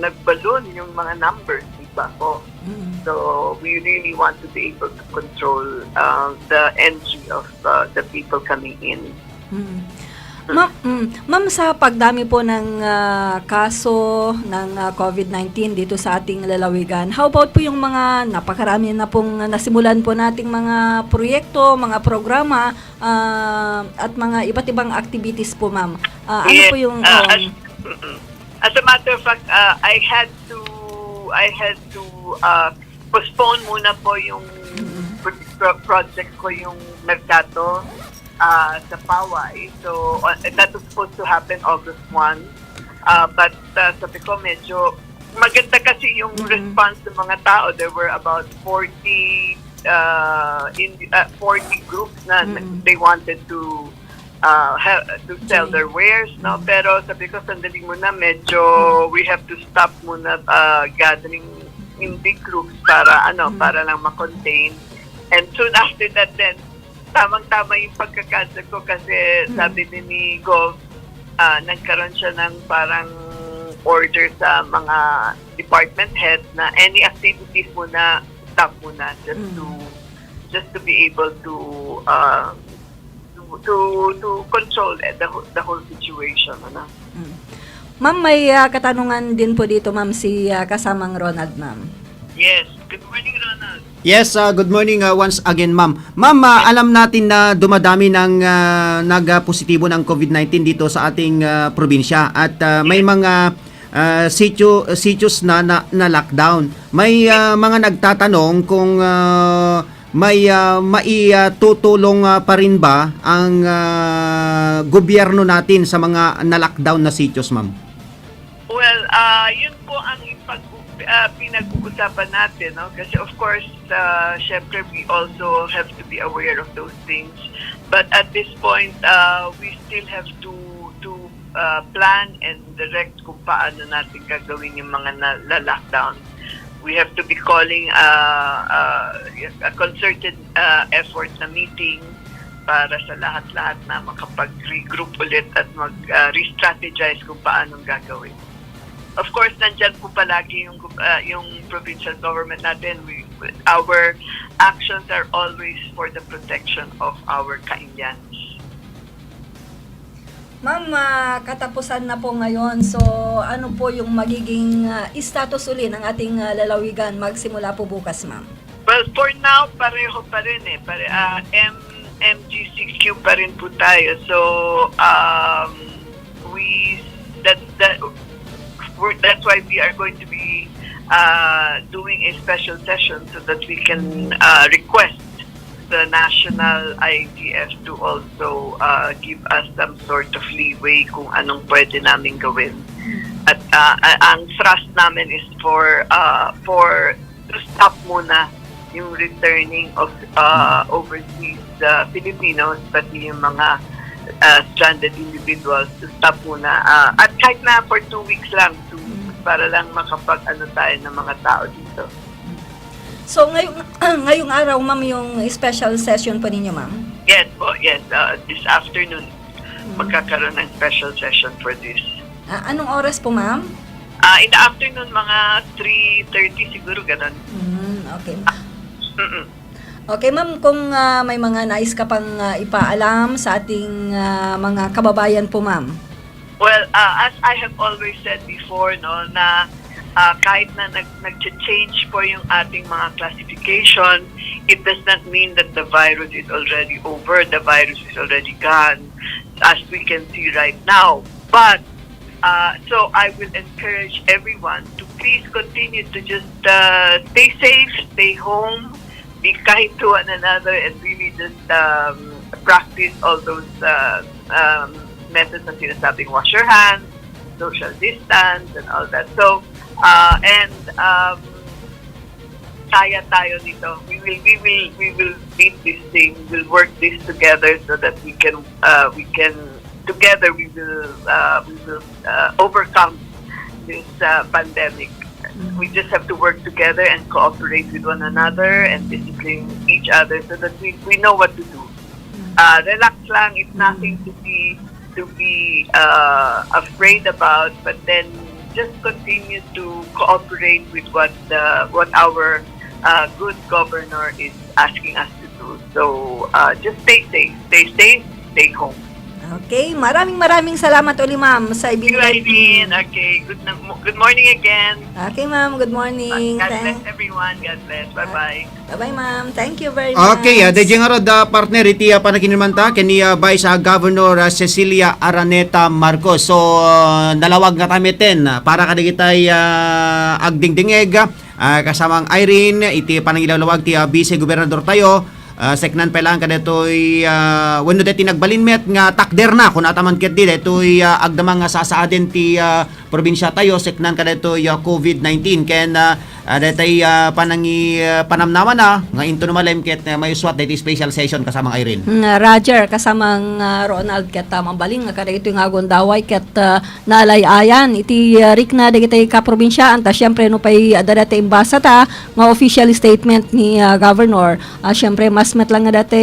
nag-balloon yung mga numbers, di ba po? Mm. So, we really want to be able to control uh, the entry of uh, the people coming in. Mm. Ma'am, mm, ma'am, sa pagdami po ng ah, kaso ng ah, COVID nineteen dito sa ating lalawigan, how about po yung mga napakarami na pong nasimulan po nating mga proyekto, mga programa, ah, at mga iba't ibang activities po, ma'am? Ah, ano Yes, po yung... uh, um, as, mm-mm. As a matter of fact, uh, I had to I had to uh, postpone muna po yung pro- pro- project ko, yung Mercato uh, sa Paway. So uh, that was supposed to happen August one. Uh, but uh, sabi ko, medyo maganda kasi yung Mm. response ng mga tao. There were about forty uh, in uh, forty groups na Mm. they wanted to uh, have, to sell Join. their wares, no? Pero sabi ko, sandali muna, medyo we have to stop muna uh, gathering in big groups para ano, Mm. para lang ma-contain. And soon after that then, tamang-tama yung pagka-cancel ko kasi Mm. sabi din ni Gov, uh, nagkaroon siya ng parang order sa mga department head na any activities muna, stop muna just Mm. to just to be able to uh, to, to to control eh, the whole- the whole situation, ano. Mm. Ma'am, may ah, katanungan din po dito, ma'am, si ah, kasamang Ronald, ma'am. Yes. Good morning, Ronald. Yes, uh, good morning uh, once again, ma'am. Ma'am, uh, alam natin na dumadami ng uh, nagpositibo ng COVID nineteen dito sa ating uh, probinsya at uh, may mga uh, sitio, sitios na, na, na lockdown. May uh, mga nagtatanong kung uh, may uh, maitutulong uh, pa rin ba ang uh, gobyerno natin sa mga na-lockdown na sitios, ma'am? Well, uh, yun po ang ipag uh, pinag-uusapan natin, no? Kasi of course, uh, syempre we also have to be aware of those things. But at this point, uh, we still have to to uh, plan and direct kung paano natin gagawin yung mga na-lockdown. We have to be calling uh, uh, a concerted uh, effort na meeting para sa lahat-lahat na makapag-regroup ulit at mag-re-strategize kung paano gagawin. Of course, nandyan po palagi yung uh, yung provincial government natin. We, our actions are always for the protection of our Kaingyanes. Ma'am, ah, katapusan na po ngayon. So, ano po yung magiging ah, status uli ng ating ah, lalawigan magsimula po bukas, ma'am? Well, for now, pareho pa rin eh. Pare, ah, M, M G C Q pa rin po tayo. So, um, we, that, that, we're, that's why we are going to be uh, doing a special session so that we can uh, request the national I A T F to also uh, give us some sort of leeway kung anong pwede namin gawin. At uh, a- ang thrust namin is for uh, for to stop muna yung returning of uh, overseas uh, Filipinos, pati yung mga uh, stranded individuals to stop muna. Uh, at kahit na for two weeks lang, two weeks, para lang makapag-ano tayo ng mga tao dito. So, ngayong, ngayong araw, ma'am, yung special session po ninyo, ma'am? Yes po, yes. Uh, this afternoon, magkakaroon ng special session for this. Ah, anong oras po, ma'am? Ah, in the afternoon, mga three thirty siguro, ganun. Mm, okay. Mm-mm. Okay, ma'am, kung ah, may mga nais ka pang ah, ipaalam sa ating ah, mga kababayan po, ma'am. Well, uh, as I have always said before, no, na uh, kahit na nag nag-change po yung ating mga classification, it does not mean that the virus is already over, the virus is already gone, as we can see right now. But uh, so I will encourage everyone to please continue to just uh, stay safe, stay home, be kind to one another, and really just um, practice all those uh, um, methods na sinasabing wash your hands, social distance, and all that. So, uh, and um, kaya tayo nito. We will, we will, we will beat this thing. We'll work this together so that we can, uh, we can, together we will, uh, we will uh, overcome this uh, pandemic. We just have to work together and cooperate with one another and discipline each other so that we, we know what to do. Uh, relax lang. It's nothing to be to be uh, afraid about, but then just continue to cooperate with what the what our uh, good governor is asking us to do. So uh, just stay safe, stay safe, stay home. Okay, maraming maraming salamat uli, ma'am, sa Thank you, ibinigay. Irene. Okay, good, na, good morning again. Okay, ma'am, good morning. God Thank- bless everyone. God bless. Bye-bye. Bye-bye, ma'am. Thank you very Okay, ah, much. D J nga rod, ah, partner, iti ah, panaginman ta, ken ni ah, Vice ah, Governor ah, Cecilia Araneta Marcos. So, ah, nalawag nga tameten ah, para kadagitay ah, agdingdingeg, ah, kasamang Irene, iti panangilawlawag ti ah, Vice Gobernador tayo, ah, seknan pay lang kadatoy, ah, wenno deti nagbalin met nga takder na, kun ataman ketdi, daytoy ah, agdama nga sasaaden ti ah, probinsia tayo, seknan kadaytoy ah, covid nineteen. Ken ah, ah, daytay ah, panangi ah, panamnawana nga inton malem ket ah, maisuat daytoy special session kasamang Irene. Mm, Roger, kasamang ah, Ronald, ket ah, mabalin nga kadagitoy nga agundaway ket ah, nalay-ayan iti ah, rikna dagiti kaprobinsiaan ta, siyempre, no pay adda dayta imbasa ta nga official statement ni ah, Governor, ah, siyempre, mas met lang nga dayta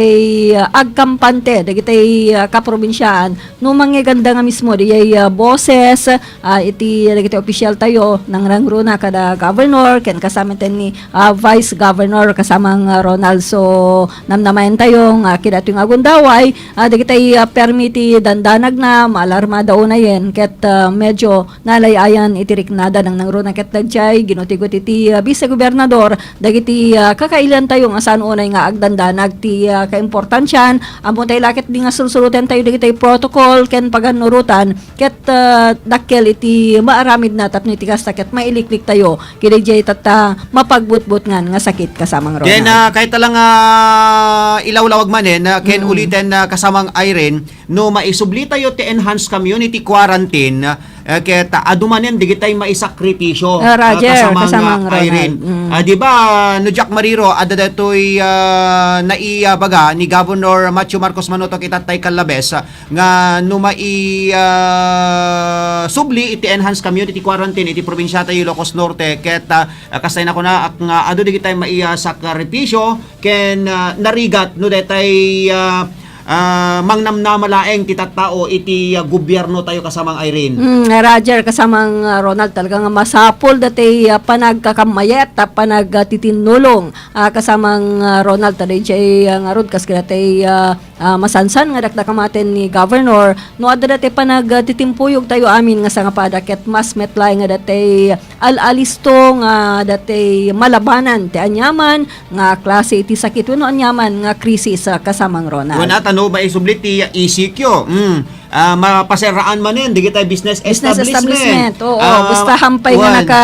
ah, agkampante dagiti ah, kaprobinsiaan no mangeganda nga mismo diay ah, boses ah, iti dagiti official tayo, nangrangruna kada governor ken kasamang ni ah, Vice Governor kasamang ah, Ronald. So, namnamaen tayo nga kidatoy nga agundaway ah, dagiti ah, permi ti dandanagna, maalarmada unayen ket ah, medyo nalay-ayan iti riknada, nangnangruna ket daydiay ginutigot iti ah, Vice Gobernador dagiti ah, kakailan tayo nga saan unay nga agdandanag ti ah, kaimportansian. Ammo tay la ketdi nga sursuroten tayo dagiti protocol ken pagannurotan ket ah, dakkel iti maaramidna tapno iti kasta ket mailiklik tayo kidaydiay tatta mapagbutbutngan nga sakit kasamang Ronald. Then, ah, kahit lang ah, ilawlawag manen, ah, ken Mm. uliten na kasamang Irene, no maisubli tayo ti enhanced community quarantine, eh, ket ah, adu manen digitay maisakripisyo, Ah, Roger, ah, kasamang, kasamang ah, Ronald. Irene. Mm. Ah, di ba, no diak mariro, adda daytoy ah, naibaga ni Governor Matthew Marcos Manotok itattay kallabes, ah, nga no mai ah, subli iti enhanced community quarantine iti probinsia tayo Ilocos Norte ket ah, ah, kastay na kuna nga adu digitay maisakripisyo ken ah, narigat no daytay ah, ah, mangnamnama laeng ti tattao iti ah, gobierno tayo kasamang Irene. Mm, Roger, kasamang ah, Ronald, talaga nga masapul dati ah, panagkakammayat, ah, panagtitinnulong ah, kasamang ah, Ronald, ta daydiay ah, ngarud kas kadati ah, ah, masansan nga dakdakamaten ni Governor, no adda dati panagtitimpuyog tayo amin nga sangapada ket mas met laeng nga dati al-alisto nga dati malabanan ti aniaman nga klase iti sakit wenno aniaman nga krisis, ah, kasamang Ronald. Wen, ata no maisubli ti E C Q. Mm. Ah, mapaserraan manen digitay business Business establishment. establishment. Oo, Ah, basta hampay nga wen. naka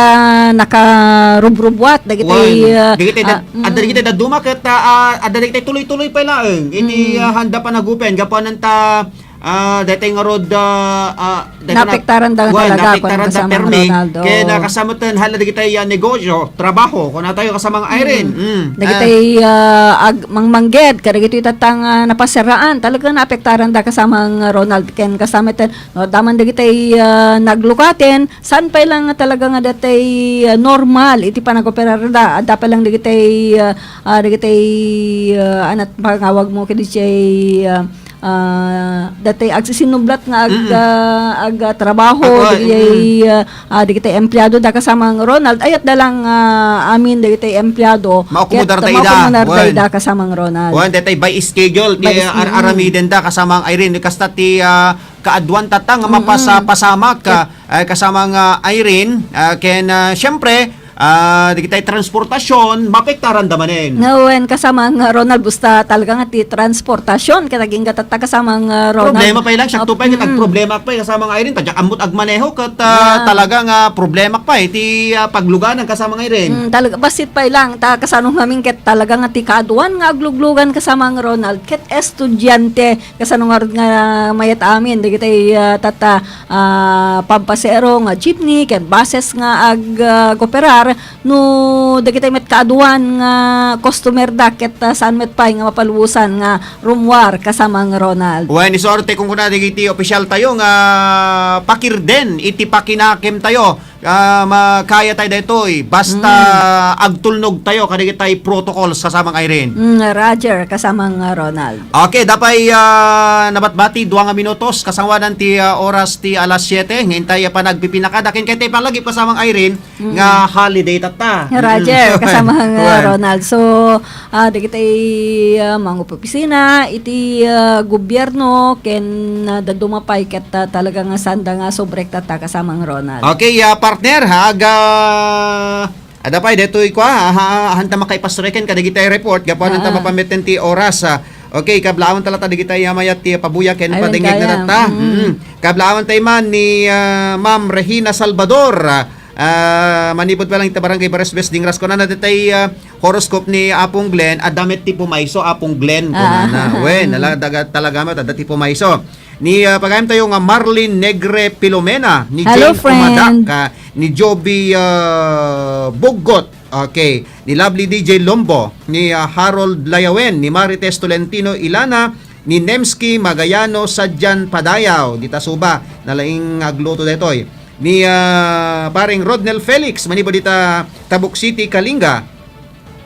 nakarubrubwat dagiti Wen. ah, Digitay ah, dad- adda digitay dadduma ket ah, ah, adda digitay tuloy-tuloy pay laeng. Iti Mm. ah, handa panagupen gapuanan ta Ah, daytoy ngarud, ah, ah, daytoy na- Naapektaran da nga Wen, talaga, naapektaran kuan, da kasamang permi. Ronaldo. Ken, ah, kasama ten hala dagiti, ah, negosyo, trabaho, kunatayo, kasamang Irene. Mm. Mm. Dagiti, ah, ag-, mangmangged, kadagitoy tatta nga napasiraan, talaga naapektaran da, kasamang Ronald. Ken kasama ten, no, daman dagiti, ah, naglukaten, saan pay lang nga talaga nga daytoy, ah, normal iti panag-operar da. Adda pay lang dagiti, ah, ah, dagiti, ah, anat pangawag mo kadi jay, ah, ah, daytoy agsisinublat nga ag-, Mm. ah, ag-, ah, trabaho, Ag-, ah, dagiti, mm. ah, ah, dagiti empleyado da kasamang Ronald, ayat da lang, ah, amin dagiti empleyado. Maakomodar ket da ida. Maakomodar da Wen. ida kasamang Ronald. Wen, daytoy by schedule, ti By s-, ar-, mm. aramiden da kasamang Irene, kasta ti, ah, kaaduan tatta nga Mm-mm. mapasa-, pasamak, Ket ah, ay, kasamang, ah, Irene, ah, ken, ah, siyempre, ah, dagiti transportasyon, mapektaran da manen. Nga wen, kasamang, ah, Ronald, basta talaga nga ti transportasyon, ket agingga tatta kasamang, ah, Ronald. Problema pay lang, siak to pay, ket Mm. agproblema pay, kasamang Irene, ta diak ammot agmaneho, ket, ah, Yeah. talaga nga problema pay, ti, ah, pagluganan, kasamang Irene. Mm, talaga, bassit pay lang, ta kasano ngamin, ket talaga nga ti kaaduan nga agluglugan, kasamang Ronald, ket estudiante, Kasano ngarud nga mayat amin dagiti, ah, tatta, ah, pampasero nga jeepney ken buses nga ag-, ah, operar no dagiti met kaaduan nga customer da ket, ah, saan met pay nga mapalubosan nga rummuar, kasamang Ronald? Wen, isurte kunkuna dagiti opisyal tayo nga pakirden iti pakinakem tayo. Ah, makaya tayo daytoy. Basta Mm. agtulnog tayo kadagiti protocols, kasamang Irene. Mm, Roger, kasamang, ah, Ronald. Okay, dapay, ah, nabatbati, dua nga minutos, kasangoanan ti, ah, oras ti alas siete. Ngayon tayo panagpipinaka. Dakin kay tayo palagi, kasamang Irene, Mm. nga holiday tatta. Roger, Mm. kasamang, ah, Wen. Ronald. So, Ah, dagiti, ah, mangup-opisina iti, ah, gobierno ken, ah, dadduma pay ket, ah, talaga nga sanda nga subrekta ta kasamang Ronald. Okay, ah, partner, ha, aga, ada pay detoy kua, ha, ha, hanta makaipastorya ken kadagiti report, gapu ta Ah. mapameten ti oras, ah. Okay, kablaawan ta latta dagiti, ah, mayat ti pabuya ken Ay, padengngeg na gayam. Tatta. Mm. Mm. Kablaawan tayo man ni, ah, Ma'am Regina Salvador, ah, ah, manipud pa lang ita Barangay Bares West Dingras. Kunana ditoy, ah, horoscope ni Apong Glenn, adda met ti pumayso, Apong Glenn, Ah. kunana. Wen, ala, daga, talaga met, adda ti pumayso. Ni, ah, pagayam tayo nga Marlene Negre Filomena, ni Hello, Jane friend. Umadak, ah, ni Joby, ah, Buggot, okay, ni Lovely D J Lombo, ni, ah, Harold Layawen, ni Marites Tolentino Ilana, ni Nemski Magayano Sadian Padayaw, dita Suba, nalaing agluto detoy. Ni, ah, paring Rodnel Felix, manipud dita Tabuk City, Kalinga.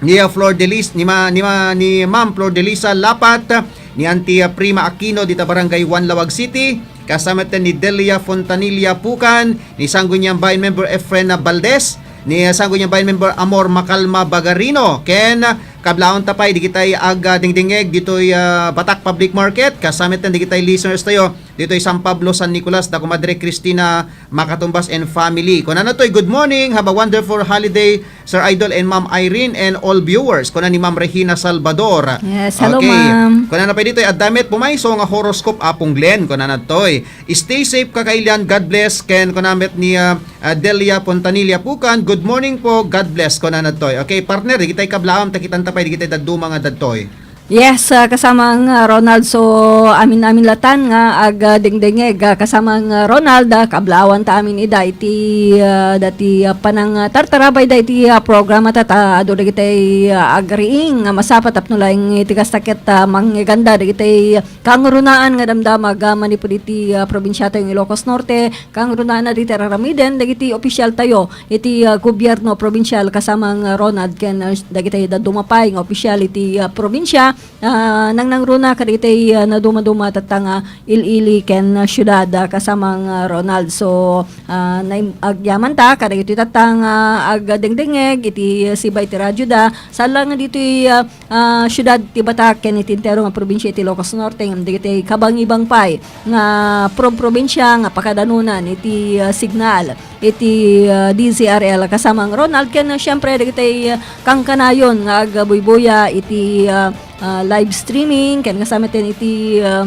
Ni, ah, Flor Delis-, ni ma-, ni ma-, ni Ma'am Flor Delisa Lapat, ni Auntie, ah, Prima Aquino dita Barangay One, Laoag City, kasama ten ni Delia Fontanilla Pucan, ni Sangguniang Bayan Member Efren Valdez, ni, ah, Sangguniang Bayan Member Amor Macalma Bagarino, ken, ah, kablaawan ta pay digitay ag-, ah, dingdingngeg ditoy, ah, Batak Public Market, kasama ten digitay listeners tayo ditoy San Pablo, San Nicolas, da Comadre Cristina Makatumbas and family. Kunana toy, "Good morning, have a wonderful holiday, Sir Idol and Ma'am Irene and all viewers." Kuna ni Ma'am Regina Salvador. Yes, hello, Okay. ma'am. Kunana pay ditoy, "Adda met pumayso nga horoscope, Apong Glenn." Kunana toy, "Stay safe, kakailian. God bless." Ken kuna met ni, ah, ah, Delia Fontanilla Pucan, "Good morning po. God bless." Kunana toy. Okay, partner, digitay kablaawan, ta kitan ta pay digitay dadduma nga dadtoy. Yes, ah, kasamang, ah, Ronald. So, amin-amin latan nga ag, ah, dengdengeg, ah, kasamang, ah, Ronald, ah, kablaawan ta amin ida iti, ah, dati, ah, panang, ah, tartarabay da iti, ah, programa ta, ta adu dagiti, ah, agriing nga masapa tapno laeng iti kasta ket, ah, mangngeganda dagiti kangrunaan nga damdamag, ah, manipud iti, ah, probinsia tayo nga Ilocos Norte, kangrunaan dagiti raramiden dagiti opisyal tayo iti, ah, gobierno probinsial kasamang, ah, Ronald ken, ah, dagiti dadduma pay nga opisyal iti, ah, probinsia. Ah, nangnangruna kadagiti, ah, nadumaduma tatta nga il-ili ken, ah, siudad, ah, kasamang, ah, Ronald. So, ah, naim-, agyaman ta kadagiti tatta nga agdengdengngeg iti, ah, siba iti radyo da. Saan lang ditoy, ah, ah, siudad ti Batak ken iti entero nga probinsia iti Ilocos Norte, ngem dagiti kabangibang pay nga pro-, probinsia nga pakadanunan iti, ah, signal iti, ah, D Z R L kasamang Ronald ken, ah, siyempre dagiti, ah, kankanayon nga agbuybuya iti, ah, ah, live streaming ken kasama ten iti, ah,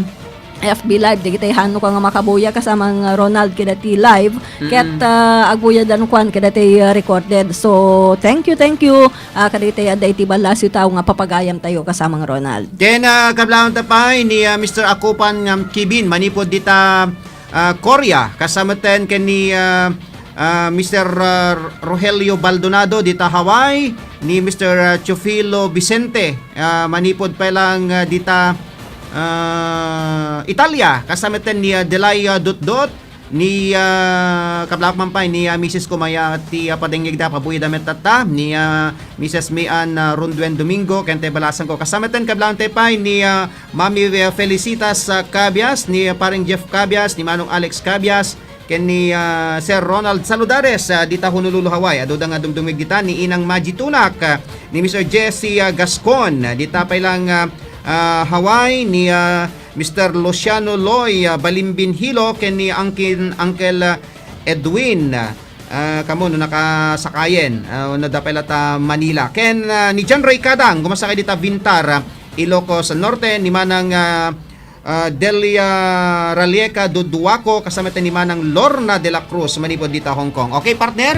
F B Live, dagiti hanno ka nga makabuya, kasamang Ronald, kadagiti live, ket, Mm-mm. ah, agbuya da no kuan, kadagiti, ah, recorded. So, thank you, thank you, ah, kadagiti adda iti ballasiw tao nga papagayam tayo, kasamang Ronald. Ken, ah, kablaawanta pay ni, ah, Mister Akopan nga Kibin, manipud dita, ah, Korea, kasamatan ken ni, ah, ah, Mister, ah, Rogelio Baldonado dita Hawaii, ni Mister, ah, Teofilo Vicente, ah, manipud pay lang, ah, dita, ah, Italia, kasamatan ni, ah, Delay, ah, Dutdut, ni, ah, kablak man pay ni, ah, Misis Kumaya ti, ah, padengngegda, pabuya da met tatta, ni, ah, Misis Mian, ah, Ronduen Domingo, ken tay balasan ko. Kasamatan kablaawanta pay ni, ah, Mami, ah, Felicitas, ah, Cabias, ni, ah, Paring Jeff Cabias, ni Manong Alex Cabias, ken ni, ah, Sir Ronald Saludares, ah, dita Honolulu, Hawaii. Adu da nga dumdumngeg dita ni Inang Maji Tunak, ah, ni Mister Jesse, ah, Gascon, ah, dita pay lang, ah, ah, Hawaii, ni, ah, Mister Luciano Loy, ah, Balimbin Hilo, ken ni Angkin-, Uncle, ah, Edwin, ah, kamo no nakasakayen, ah, no da pay la ta Manila. Ken, ah, ni John Ray Kadang, gumasakay dita Vintar, ah, Ilocos Norte, ni Manang, ah, ah, Delia Ralieca Duduaco, kasamatan ni Manang Lorna de la Cruz, manipud dita Hong Kong. Okay, partner?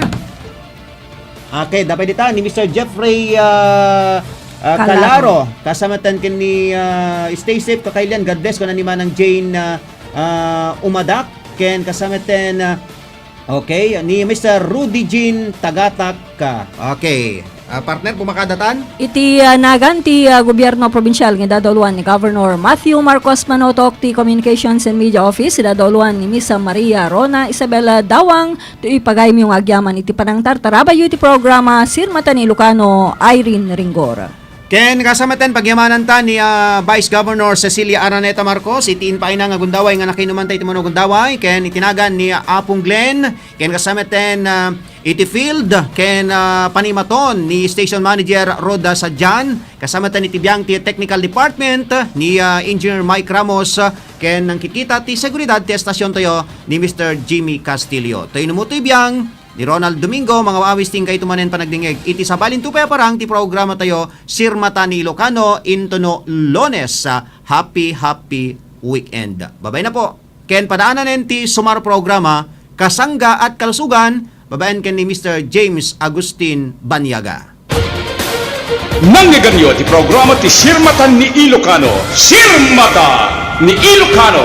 Okay, da pay dita ni Mister Jeffrey, ah, ah, Calaro. Calaro. Kasamatan ken ni, ah, stay safe, kakailian. God bless, kuna ni Manang Jane, ah, ah, Umadak. Ken kasamatan, ah, okay, ni Mister Rudy Jean Tagatak. Okay. Ah, partner, pumakadatan? Iti, ah, nagan ti, ah, gobierno probinsial nga idadauluan ni Governor Matthew Marcos Manotok ti Communications and Media Office, idadauluan ni Miss Maria Rona Isabel Dawang, ti ipagayamyo nga agyaman iti panangtartarabayyo iti programa Sirmata ni Ilocano, Irene Ringgor. Ken kasamatan pagyamananta ni, ah, Vice Governor Cecilia Araneta Marcos, iti impaayna nga gundaway nga nakinuman tayo iti mano gundaway, ken iti nagan ni Apong Glenn, ken kasamatan, ah, iti field, ken, ah, panimaton ni Station Manager Rhoda Sadian, kasamatan iti biang ti Technical Department ni, ah, Engineer Mike Ramos, ken nangkikita ti seguridad ti estasion tayo ni Mister Jimmy Castillo. Toy no mo toy biang, ni Ronald Domingo, mangawawis ti inkayto manen panagdingeg iti sabalinto pay a parang ti programa tayo, Sirmata ni Ilocano, intono Lunes. Happy, happy weekend. Babay na po. Ken padaananen ti sumar programa, Kasangga at Kalusugan, babaen ken ni Mister James Agustin Banyaga. Nangngegannyo ti programa ti Sirmatan ni Ilocano. Sirmata ni Ilocano.